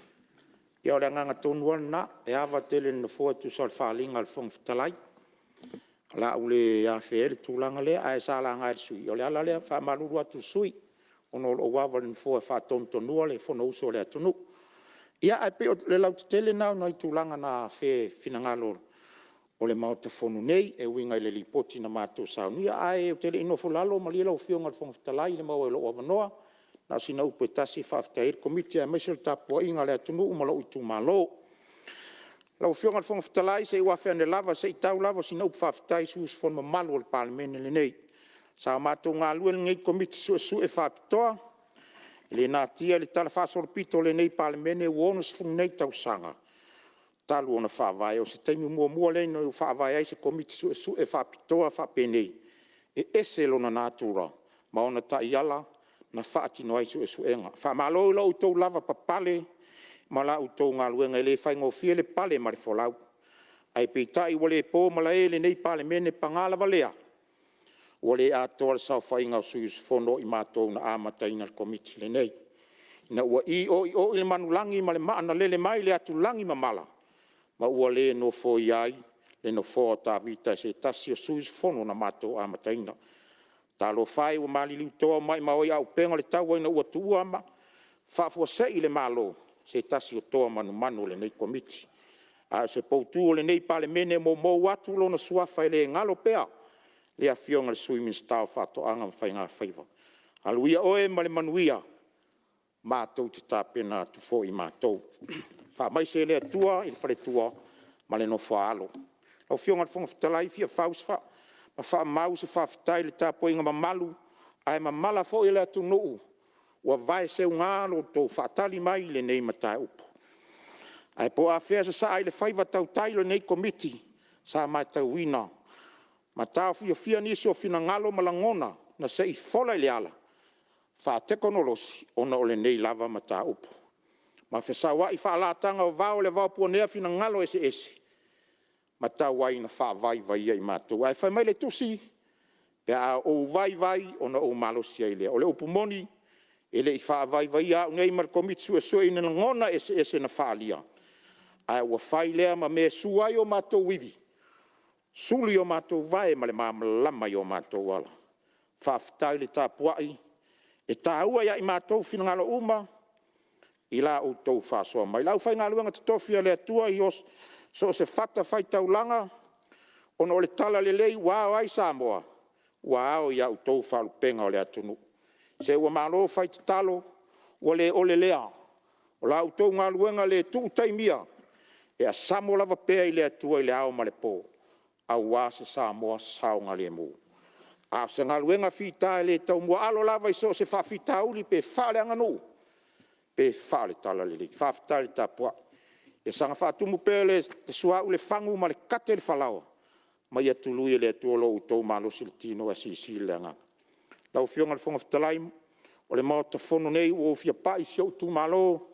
Ia o le agaga tonu lava lena, e ava tele i le Nofoa e tusa o le faaaliga a le Fofoga Fetalai. O le a ou le afea ai le tulaga lea, ae sa laga e le sui usufono. O le ala lea, e faamalulu atu i le sui usufono, ona o lou ava i le Nofoa e faatonutonua le Fonousu a le atunuu. Ia, ae pei o le lautetele lena o nai tulaga na afea i finagalo o le Maota Fono nei e uiga i le Lipoti na matou saunia. Ae ou te le i nofo i lalo, malie lau Afioga i le Fofoga Fetalai i le maua ai o lou avanoa, na o sina upu e tasi e faafetai ai le Komiti aemaise o le tapuaiga a le atunuu ma lou itumalo. Lau Afioga i le Fofoga Fetalai, se i ou afe ane lava se i tau lava o sina upu faafetai i sui usufono mamalu o le Palemene lenei. Sa matou galulue lenei Komiti Suesue Faapitoa E le natia i le talafaasolopito o lenei Palemene ua 60 nei tausaga talu ona faavae, o se taimi muamua lea ina ua faavae ai se Komiti Suesue Faapitoa faapenei, e ese lona natura ma ona taiala na faatino ai suesuega. Faamalo i lo outou lavapapale ma la outou galuega, e le faigofie le pale ma le folau. Ae peitai ua le po malae i lenei Palemene, paga lava lea, ua le atoa le saofaiga a sui usufono o i matou na amataina le Komiti lenei, ina ua i'o'io'i le manulagi ma le maa na lele mai le atulagi mamala ma ua le nofoia ai le nofoa o Tavita e se tasi o sui usufono na matou amataina. Talofa e ua maliliu toa ua maumau ai auupega o le taua ina ua tuua faafuasei le Malo i se tasi o toa manumanu o lenei Komiti. A o se poutu o lenei Palemene e moumou atu lona suafa e le galo pea le Afioga i le Sui Minisita o Faatoaga ma Faigafaiva. Alu ia oe ma le manuia, matou te tapena atu foi matou. Faamaise le Atua i le faletua ma le nofo a alo. Lau Afioga i le Fofoga Fetalai, e fia faamau se faafetai i le tapuaiga mamalu ae mamala foi a le atunuu ua vaeseuga lo outou faatali mai i lenei mataupu. Ae po o afea e sasaa i le faiva tautai o lenei Komiti sa matauina ma taofiofia nisi o finagalo ma lagona na se i fola i le ala faatekonolosi ona o lenei lava mataupu. Ma fesauai faalatana o vao i le vaopuanea finagalo eseese ma tau ai ina faavaivaia i matou. Ae fai mai le Tusi, “Pe a ou vaivai ona ou malosi ai lea.” O le upu moni, e le i faavaivaia au nei ma le Komiti Suesue i ni lagona eseese na faaalia, ae ua fai lea ma mea e su ai o matou ivi, sulu i o matou vae ma le malamalama i o matou ala. Faafetai le tapuai, e taua ia i matou finagalo uma i la outou faasoa mai. Le aufaigaluega totofi a le Atua i so o se fatafaitaulaga ona o le talalelei ua ao ai Samoa, ua ao i a outou faalupega o le atunuu. Se ua malo fai tatalo, ua le ole lea. O la outou galuega le tuu taimia, e asamo lava pea i le Atua i le ao ma le po, aua se Samoa saogalemu. A o se galuega fita e le taumuaalo lava i so o se faafitauli pe faaleaganuu pe faale-talalelei. Faafetai le tapuai. Ia saga faatumu pea e le suauu le fagu ma le kate le falaoa, ma ia tului e le Atua lo outou malosi i le tino ae silisili i le agaga. Lau Afioga i le Fofoga Fetalai, o le Maota Fono nei ua ou fia pai i si ou itumalo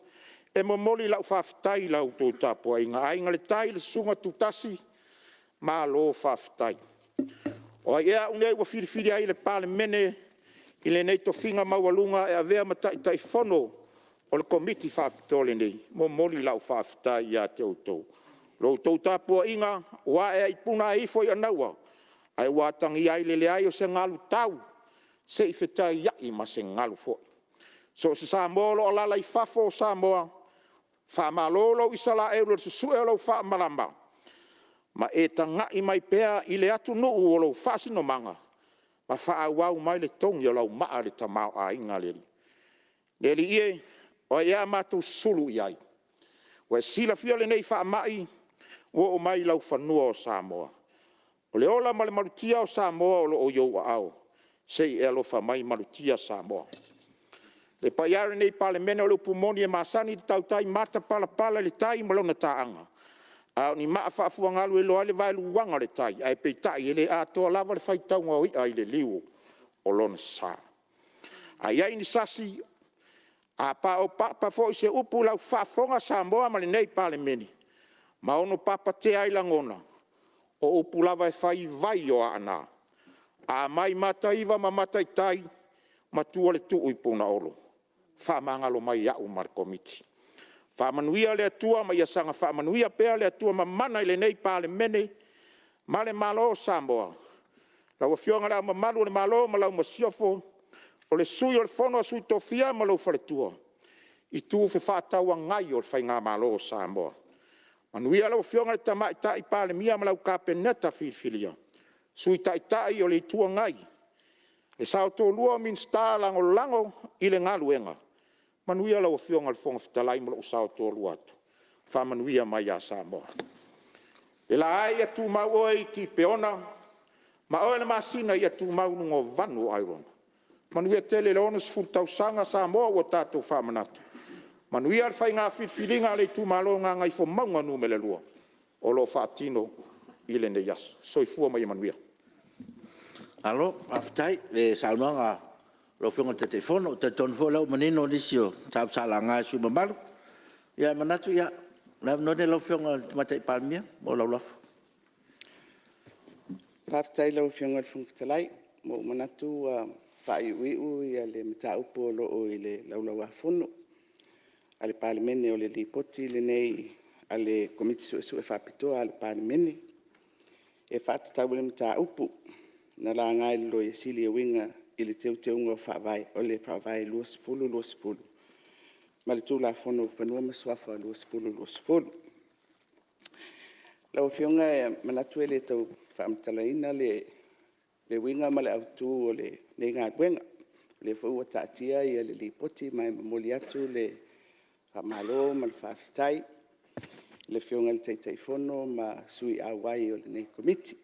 e momoli lau faafetai i la outou tapuaiga. Aiga i le Tai, le Susuga Tutasi, malo faafetai. O ai ea au nei ua filifilia ai e le Palemene i lenei tofiga maualuga e avea ma Taitaifono o le Komiti Faapitoa lenei, e momoli lau faafetai ia te outou. La outou tapuaiga ua ae ai i puna ae ifo i anaua, ae ua atagia ai le leai o se galutau se i fetaiai ma se galu foi. So o se Samoa o lo o alaala i fafo o Samoa, faamalo lou Isaraelu o le susue o lau faamalama ma e tagai mai pea i le atunuu o lou faasinomaga ma faaauau mai le togi o lau maa i le tamaoaiga a le Alii. Le Alii e, o ai ea a matou sulu i ai? Ua e silafia lenei faamai ua oo mai i laufanua o Samoa. O le ola ma le malutia o Samoa o lo o i ou aao, se i e alofa mai malutia Samoa. Le paia e o lenei Palemene, o le upu moni e masani le tautai matapalapala i le tai ma lona taaga, a o ni maa faafuagalu e iloa ai le vaeluaga o le tai, ae peitai, e le atoa lava le faitauga o i'a i le liu o lona sa. A i ai ni sasi, a paopapa foi se upu i lau faafofoga Samoa ma lenei Palemene ma ono papatea ai lagona, o upu lava e fai i vai o Aana, a mai Mataiva ma Mataitai, matua le tuu i Punaolo, faamagalo mai au ma le Komiti. Faamanuia le Atua ma ia saga faamanuia pea le Atua Mamana i lenei Palemene ma le Malo o Samoa. Lau Afioga i Le Ao Mamalu o le Malo ma lau Masiofo, o le Sui o le Fono a Sui Tofia ma lou faletua, Itu Fefaatauagai o le Faigamalo a Samoa. Manuia lau Afioga i le Tamaitai Palemia ma lau Kapeneta filifilia, Sui Taitai o le Itu Agai, le sao toalua o Minisita Lagolago i le galuega, manuia lau Afioga i le Fofoga Fetalai ma lou sao toalua atu, faamanuia mai ia Samoa. Le la e, ia tumau oe i Kipeona ma oe le masina ia tumau i luga o vanu o Airona. Manuia tele le 60 tausaga Samoa ua tatou faamanatu. Manuia le faiga filifiliga a le itumalo o Gagaifomauga Nu.2 o lo o faatino i lenei aso. Soifua ma ia manuia. Malo faafetai i le saunoaga a lau Afioga i le Taitaifono. Ou te talitonu foi o lea ua manino nisi o mataupu sa laga e sui usufono mamalu. Ia e manatu o le avanoa lenei i lau Afioga i le Tamaitai Palemia mo lau lafo. Faafetai i lau Afioga i le Fofoga Fetalai. Ua ou manatu ua faaiuiu le mataupu o lo o i le Laulau-a-Fono a le Palemene, o le Lipoti lenei a le Komiti Suesue Faapitoa a le Palemene e faatatau i le mataupu na laga e le Loia Sili e uiga i le Teuteuga o le Faavae 2020 ma le Tulafono o Fanua ma Suafa 2020. Lau Afioga e manatu e le tau faamatalaina le uiga ma le autu o lenei galuega, o lea foi ua taatia le Lipoti, ma e momoli atu le faamalo ma le faafetai i le Afioga i le Taitaifono ma sui auai o lenei Komiti.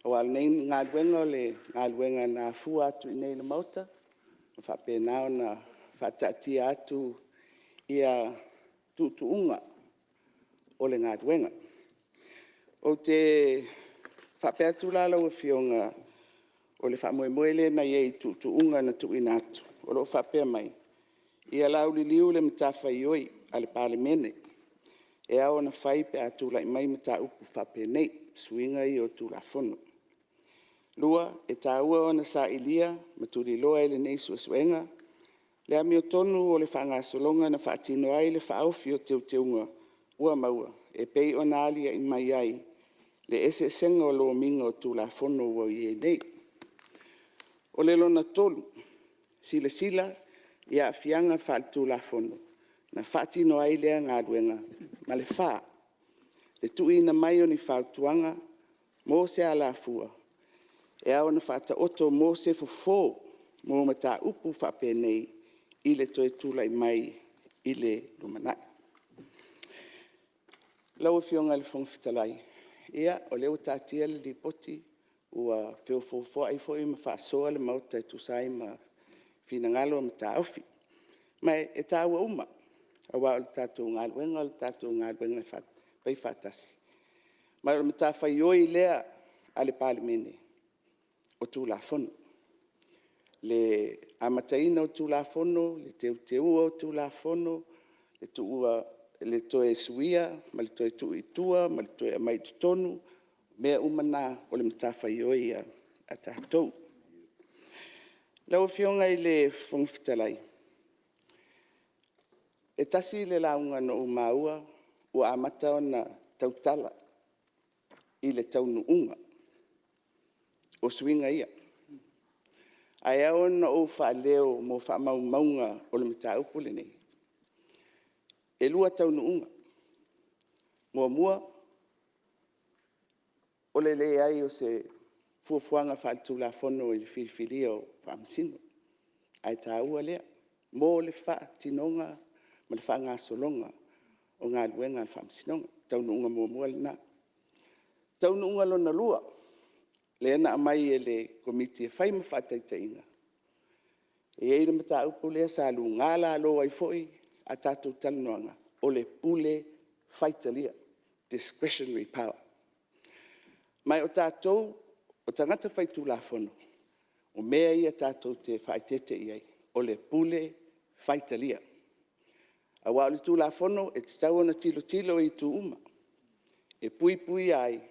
Aua o lenei galuega o le galuega na afua atu i inei i le Maota ma faapena ona faataatia atu tuutuuga o le galuega. Ou te faapea atu la lau Afioga, o le faamoemoe lea na i ai i tuutuuga na tuuina atu o lo o faapea mai; Ia lauliliu le matafaioi a le Palemene e ao ona fai pe a tulai mai mataupu faapenei, suiga ia o Tulafono. E taua ona sailia ma tuliloa e lenei suesuega le amiotonu o le faagasologa na faatino ai le faaofi o teuteuga ua maua e pei ona aliae mai ai le eseesega o lomiga o Tulafono ua i ai nei. O le lona tolu, silasila i aafiaga faaletulafono na faatino ai lea galuega. Ma le fa, le tuuina mai o ni fautuaga mo se alafua e ao ona faataoto mo se fofo mo mataupu faapenei i le toe tulai mai i le lumanai. Lau Afioga i le Fofoga Fetalai, ia o lea ua taatia le Lipoti, ua feofoofoai foi ma faasoa le Maota e tusa ai ma finagalo ma taofi. Ma e taua uma, aua o le tatou galuega o le tatou galuega e fai faatasi. Ma o le matafaioi lea a le Palemene, o Tulafono. Le amataina o Tulafono, le teuteuina o Tulafono, le toe suia ma le toe tuu i tua ma le toe aumai i totonu, o mea uma na o le matafaioi a tatou. Lau Afioga i le Fofoga Fetalai, e tasi le lauga na ou maua ua amata ona tautala i le taunuuga o suiga ia. Ae ao ona ou faaleo mo faamaumauga o le mataupu lenei, e 2 taunuuga. Muamua, o le leai o se fuafuaga faaletulafono i le filifilia o Faamasino, ae taua lea mo le faatinoga ma le faagasologa o galuega a le Faamasinoga. O le taunuuga muamua lena. O le taunuuga lona lua lea na aumai e le Komiti e fai ma faataitaiga, e i ai le mataupu lea sa luga lalo ai foi a tatou talanoaga, o le pule faitalia, discretionary power. Ma o tatou o tagata faitulafono, o mea ia tatou te faaeteete i ai, o le pule faitalia. Aua o le Tulafono e tatau ona tilotilo i itu uma, e puipuia ai, e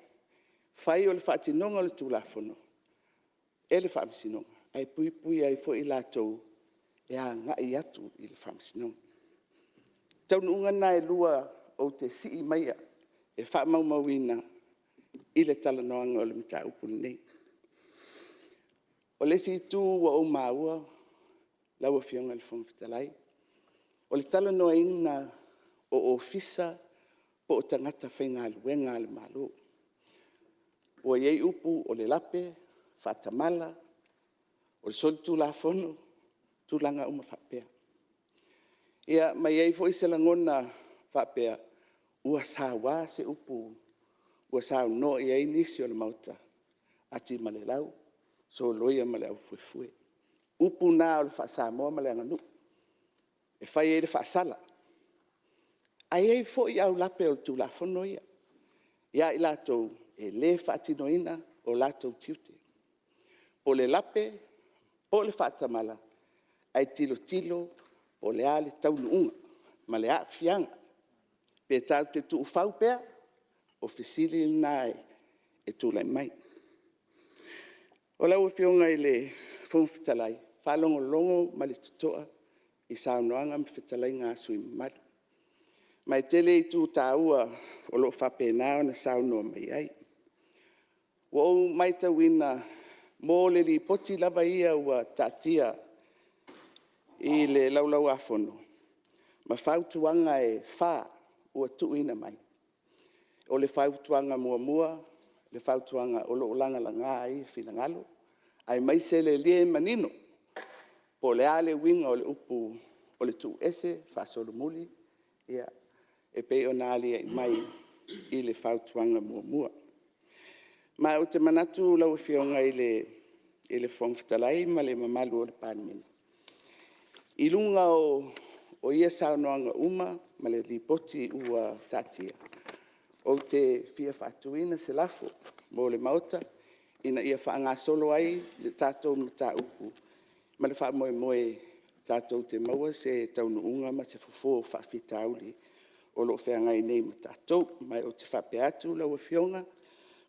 fai o le faatinoga o le Tulafono e le Faamasinoga, ae puipuia ai foi i latou e agai atu i le Faamasinoga. O taunuuga na e lua ou te sii maia e faamaumauina i le talanoaga o le mataupu lenei. O le isi itu ua ou maua lau Afioga i le Fofoga Fetalai, o le talanoaina o Ofisa po o tagata faigaluega a le Malo. Ua i ai upu o le lape, faatamala, o le solitulafono, tulaga uma faapea. Ia ma e i ai foi se lagona faapea, ua saua se upu ua saunoa i ai nisi o le Maota, a timalelau, soloia ma le aufuefue. Upu na o le faa-Samoa ma le aganuu e fai ai le faasala. Ae i ai foi aulape o le Tulafono ia, ia i latou e le faatinoina o latou tiute. Po o le lape, po o le faatamala, ae tilotilo po o le a le taunuuga ma le aafiaga. Pe tatou te tuufau pea? O fesili na e tulai mai. Lau Afioga i le Fofoga Fetalai, e faalogologo ma le totoa i saunoaga ma fetalaiga a sui usufono mamalu. Ma e tele itu taua o lo o faapena ona saunoa mai ai. Ua ou matauina mo le Lipoti lava ia ua taatia i le Laulau-a-Fono ma fautuaga e 4 ua tuuina mai. O le fautuaga 1, le fautuaga o lo o lagalaga ai finagalo, aemaise le le manino po o le a le uiga o le upu o le tuu ese, faasolomuli, ia, e pei ona aliae mai i le fautuaga 1. Ma ou te manatu lau Afioga i le Fofoga Fetalai ma le mamalu o le Palemene, i luga o ia saunoaga uma ma le Lipoti ua taatia, ou te fia faatuina se lafo mo le Maota, Ina ia faagasolo ai le tatou mataupu ma le faamoemoe tatou te maua se taunuuga ma se fofo o faafitauli o lo o feagai nei ma tatou. Ma ou te faapea atu lau Afioga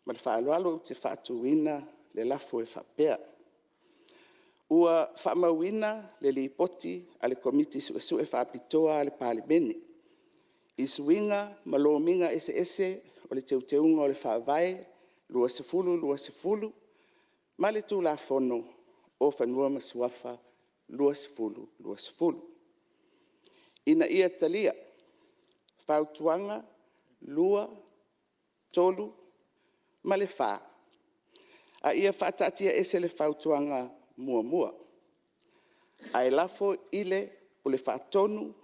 ma le faaaloalo, ou te faatuina le lafo e faapea, Ua faamauina le Lipoti a le Komiti Suesue Faapitoa a le Palemene i Suiga ma Lomiga Eseese o le Teuteuga o le Faavae 2020 ma le Tulafono o Fanua ma Suafa 2020. Ina ia talia Fautuaga 2, 3 ma le 4, a ia faataatiaese le Fautuaga 1. Ae lafo i le Pule Faatonu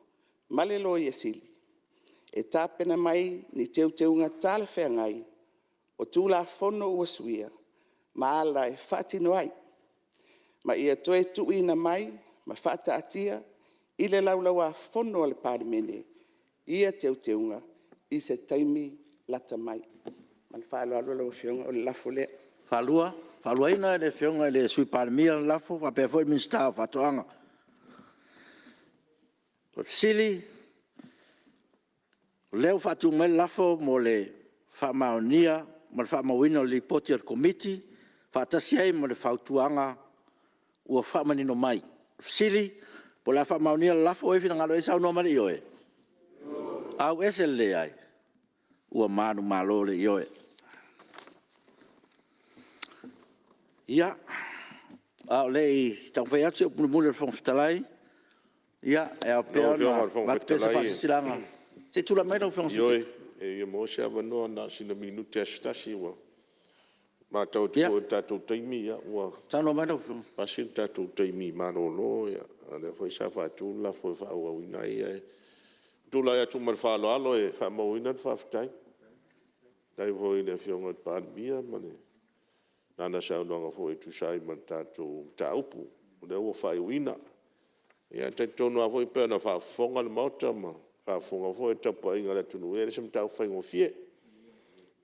ma le Loia Sili e tapena mai ni teuteuga talafeagai o Tulafono ua suia ma ala e faatino ai, ma ia toe tuuina mai ma faataatia i le Laulau-a-Fono a le Palemene ia Teuteuga i se taimi lata mai. Ma le faaaloalo lau Afioga, o le lafo lea. E faaluaina e le Afioga i le Sui Palemia le lafo faapea foi le Minisita o Faatoaga. O le fesili, o lea ua faatu mai le lafo mo le Faamaonia ma le Faamauina o le Lipoti a le Komiti faatasi ai ma le Fautuaga ua faamanino mai. O le fesili po o le a faamaonia le lafo? O ai e finagalo i ai saunoa mai le ioe. Auese le leai. Ua manumalo le ioe. Ia, a o le i taumafai atu se upu mulimuli a le Fofoga Fetalai, ia, e ao pea ona Lau Afioga i le Fofoga avatu pea se Fetalai... faasilasilaga. Se i tulai mai lau Afioga i le Sui Ioe, Taitai. pe fia maua se avanoa na o sina minute lava se tasi. Ua matau atu foi i le tatou taimi ua Saunoa mai lau Afioga. pasi le tatou taimi malolo, a o lea foi sa faatu le lafo e faaauauina ai. Ae tulai atu ma le faaaloalo e faamauina le faafetai. Faafetai foi i le Afioga i le Palemia ma lana saunoaga foi e tusa ai ma le tatou mataupu o lea ua faaiuina. Ia e talitonu lava foi pei ona faafofoga le Maota ma faafofoga foi le tapuaiga a le atunuu, ia e le o se mataupu faigofie. E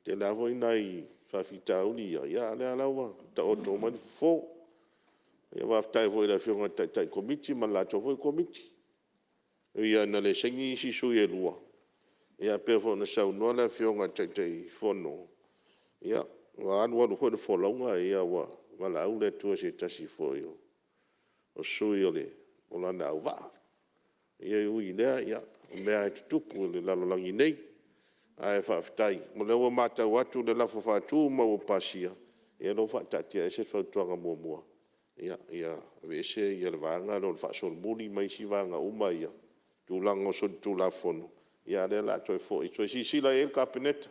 tele lava foi nai faafitauli ia, a o lea lava ua taoto mai le fofo. Faafetai foi i le Afioga i le Taitai Komiti ma le latou foi Komiti. E ui lava ina le saini isi sui e 2, ae pei foi ona saunoa le Afioga i le Taitaifono, ia, ua alu alu foi le folauga ua valaau le Atua i se tasi foi o sui o lana auvaa. Ia e ui i lea, o mea lava e tutupu i le lalolagi nei. Ae faafetai o lea ua matau atu i le lafo faatu ma ua pasia, ia o lea ua faataatiaese le fautuaga 1, ia aveese le vaega lea o le faasolomuli ma isi vaega uma ia, tulaga o solitulafono, a o lea o le a toe foi e toe silasila i ai le Kapeneta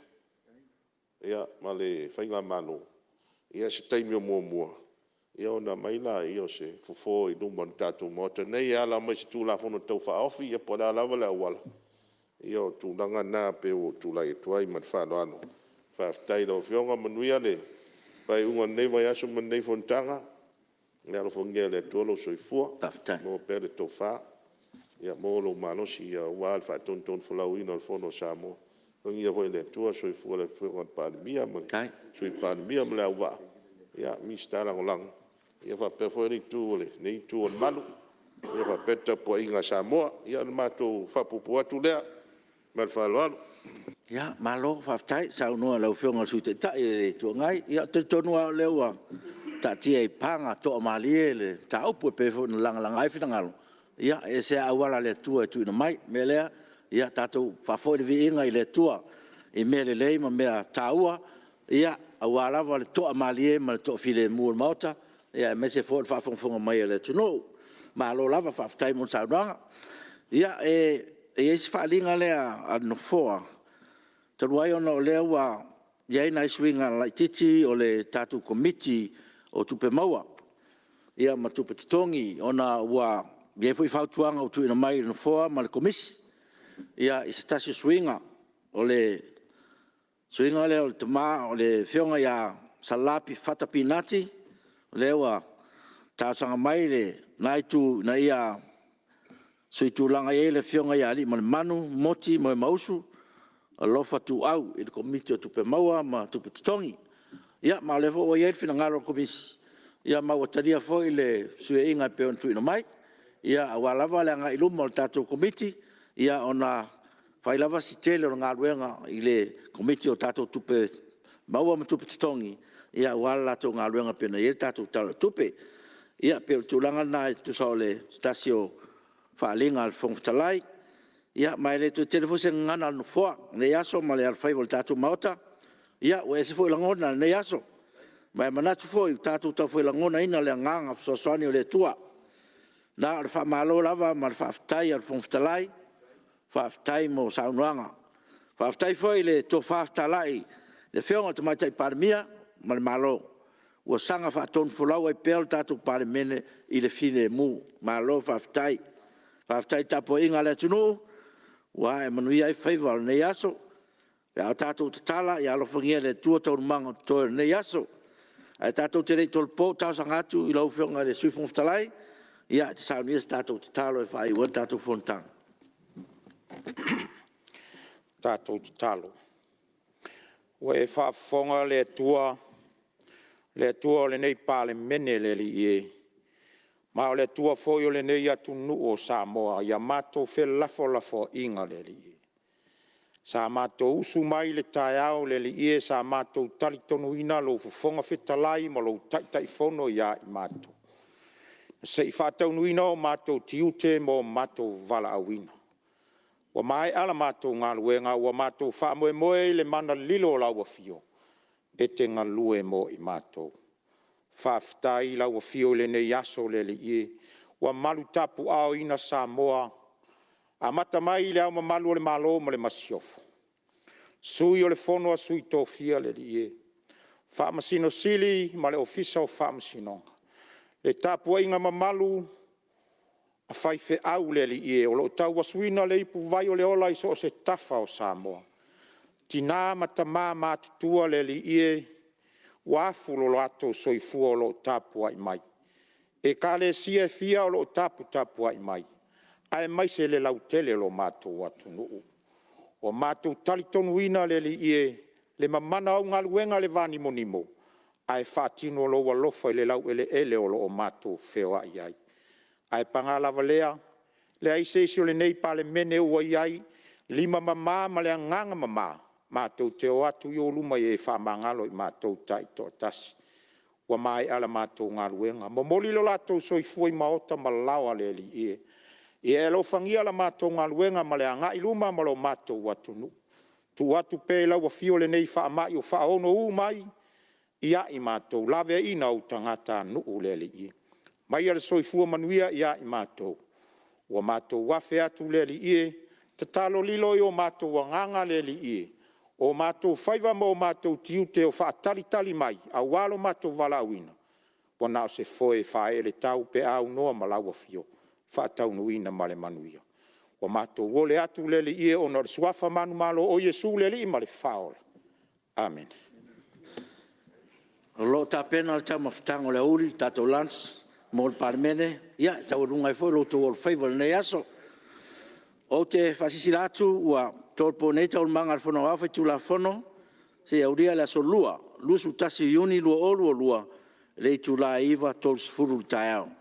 ma le faigamalo i se taimi o muamua ona aumai lea o se fofo i luma o le tatou Maota nei e ala mai i se Tulafono Tau Faaofi po o le a lava le auala. Ia o tulaga na pei ua ou tulai atu ai ma le faaaloalo. Faafetai i lau Afioga, manuia le faaiuga o lenei vaiaso ma lenei fonotaga. Ia alofagia e le Atua lou soifua, maua pea le tofa, maua lou malosi aua le faatonutonufolauina o le Fono a Samoa. Alofagia foi e le Atua le soifua o le Afioga i le Palemia ma le Sui Palemia ma le auvaa, Minisita Lagolago, faapea foi lenei Itu o le Malu, faapea le tapuaiga a Samoa. Ia o le matou faapuupuu atu lea ma le faaaloalo. Ia, malo faafetai saunoa i lau Afioga i le Sui Taitai o le Itu Agai. Ia, ou te talitonu lava o lea ua taatia i paga toamalie le mataupu e pei foi ona lagalaga ai finagalo, ia e ese lava auala a le Atua e tuuina mai. O le mea lea, ia tatou faafoi le viiga i le Atua i mea lelei ma mea taua, aua lava le toamalie ma le toafilemu o le Maota, aemaise foi o le faafogafoga mai a le atunuu. Malo lava faafetai mo le saunoaga. Ia, e i ai si faaaliga lea a le Nofoa, talu ai ona o lea ua i ai nai suiga laitiiti o le tatou Komiti o Tupe Maua ma Tupe Totogi ona ua i ai foi fautuaga ua tuuina mai i le Nofoa ma le Komisi i se tasi o suiga. O le suiga lea o le Afioga ia Sala Fata Pinati, o lea ua talosaga mai lena Itu ina ia suitulaga i ai le Afioga ia Aliimalemanu Moti Momoemausu Alofa Tuuau i le Komiti o Tupe Maua ma Tupe Totogi. Ia ma o lea foi ua i ai le finagalo o le Komisi, ma ua talia foi le fesuiaiga e pei ona tuuina mai, aua lava le agai i luma o le tatou Komiti, ona fai lava si tele o le galuega i le Komiti o tatou Tupe Maua ma Tupe Totogi, aua le latou galuega e pei ona i ai le tatou Tala o le Tupe. Ia pei o le tulaga lena e tusa o se tasi o faaaliga a le Fofoga Fetalai. Ia ma e le toe tele foi se gagana a le Nofoa i lenei aso ma le alofaiva o le tatou Maota. Ia ua ese foi lagona i lenei aso, ma e manatu foi ua tatou taufai lagonaina le agaga fesoasoani o le Atua. Na o le faamalo lava ma le faafetai a le Fofoga Fetalai, faafetai mo saunoaga. Faafetai foi i le tofa fetalai i le Afioga i le Tamaitai Palemia ma le Malo ua saga faatonufolau ai pea le tatou Palemene i le filemu. Malo faafetai. Faafetai i le tapuaiga a le atunuu ua ae manuia ai faiva o lenei aso. Pe a tatou tatala, ia alofagia e le Atua taualumaga o totoe o lenei aso. Ae tatou te le i tolopo ou te talosaga atu i lau Afioga i le Sui Fofoga Fetalai e te saunia se tatou tatalo e faaiu ai le tatou fonotaga. Tatou tatalo. Ua e faafofoga le Atua, le Atua o lenei Palemene le Alii e, ma o le Atua foi o lenei atunuu o Samoa i a matou felafolafoaiga le Alii e. Sa matou usu mai i le taeao le Alii e, sa matou talitonuina lou Fofoga Fetalai ma lou Taitaifono ia i matou, se i faataunuuina o matou tiute ma o matou valaauina. Ua maea la matou galuega ua matou faamoemoe i le mana lililo o lau afio e te galue mo i matou. Faafetai i lau afio i lenei aso le Alii e, ua malutapuaaoina Samoa, amata mai i Le Ao Mamalu o le Malo ma le Masiofo, Sui o le Fono a Sui Tofia le Alii e, Faamasino Sili ma le Ofisa o Faamasinoga. Le tapuaiga mamalu a faifeau le Alii e, o lo o tauasuina le ipuvai o le ola i so o se tafa o Samoa, tina ma tama matutua le Alii e, ua afu lo latou soifua o lo o tapuai mai. Ekalesia e fia o lo o taputapuai mai, aemaise le lautele o lo matou atunuu. Ua matou talitonuina le Alii e, le mamana o au galuega i le vanimonimo ae faatino lou alofa i le laueleele o lo o matou feoai ai. Ae paga lava lea, leai se isi o lenei Palemene ua i ai lima mama ma le agaga mama matou te o atu i ou luma e faamagalo i matou taitoatasi. Ua maea la matou galuega, momoli lo latou soifua i maota ma laoa le Alii e. Ia e alofagia la matou galuega ma le agai i luma ma lo matou atunuu. Tuu atu pea i lau afio lenei faamai o faaonou mai ia i matou, laveaiina ou tagatanuu le Alii e. Aumaia le soifua manuia ia i matou, ua matou afe atu le Alii e, tatalo lilo i o matou agaga le Alii e, o matou faiva ma o matou tiute o faatalitali mai aua lo matou valaauina, ua na o se foe e faaee i le tau pe a aunoa ma lau afio faataunuuina ma le manuia. Ua matou ole atu le Alii e, ona o le suafa manumalo o Iesu le Alii ma le Faaola. Amene. O lo o tapena le taumafataga o le aoauli, le tatou lunch. mo le Palemene, e taualuga ai foi lo outou alofaiva i lenei aso. Ou te faasilasila atu ua tolopo nei Taualumaga a le Fono Aoao Faitulafono seia aulia le aso Lua, 21 Iuni 2022 i le itula e 9:30 i le taeao.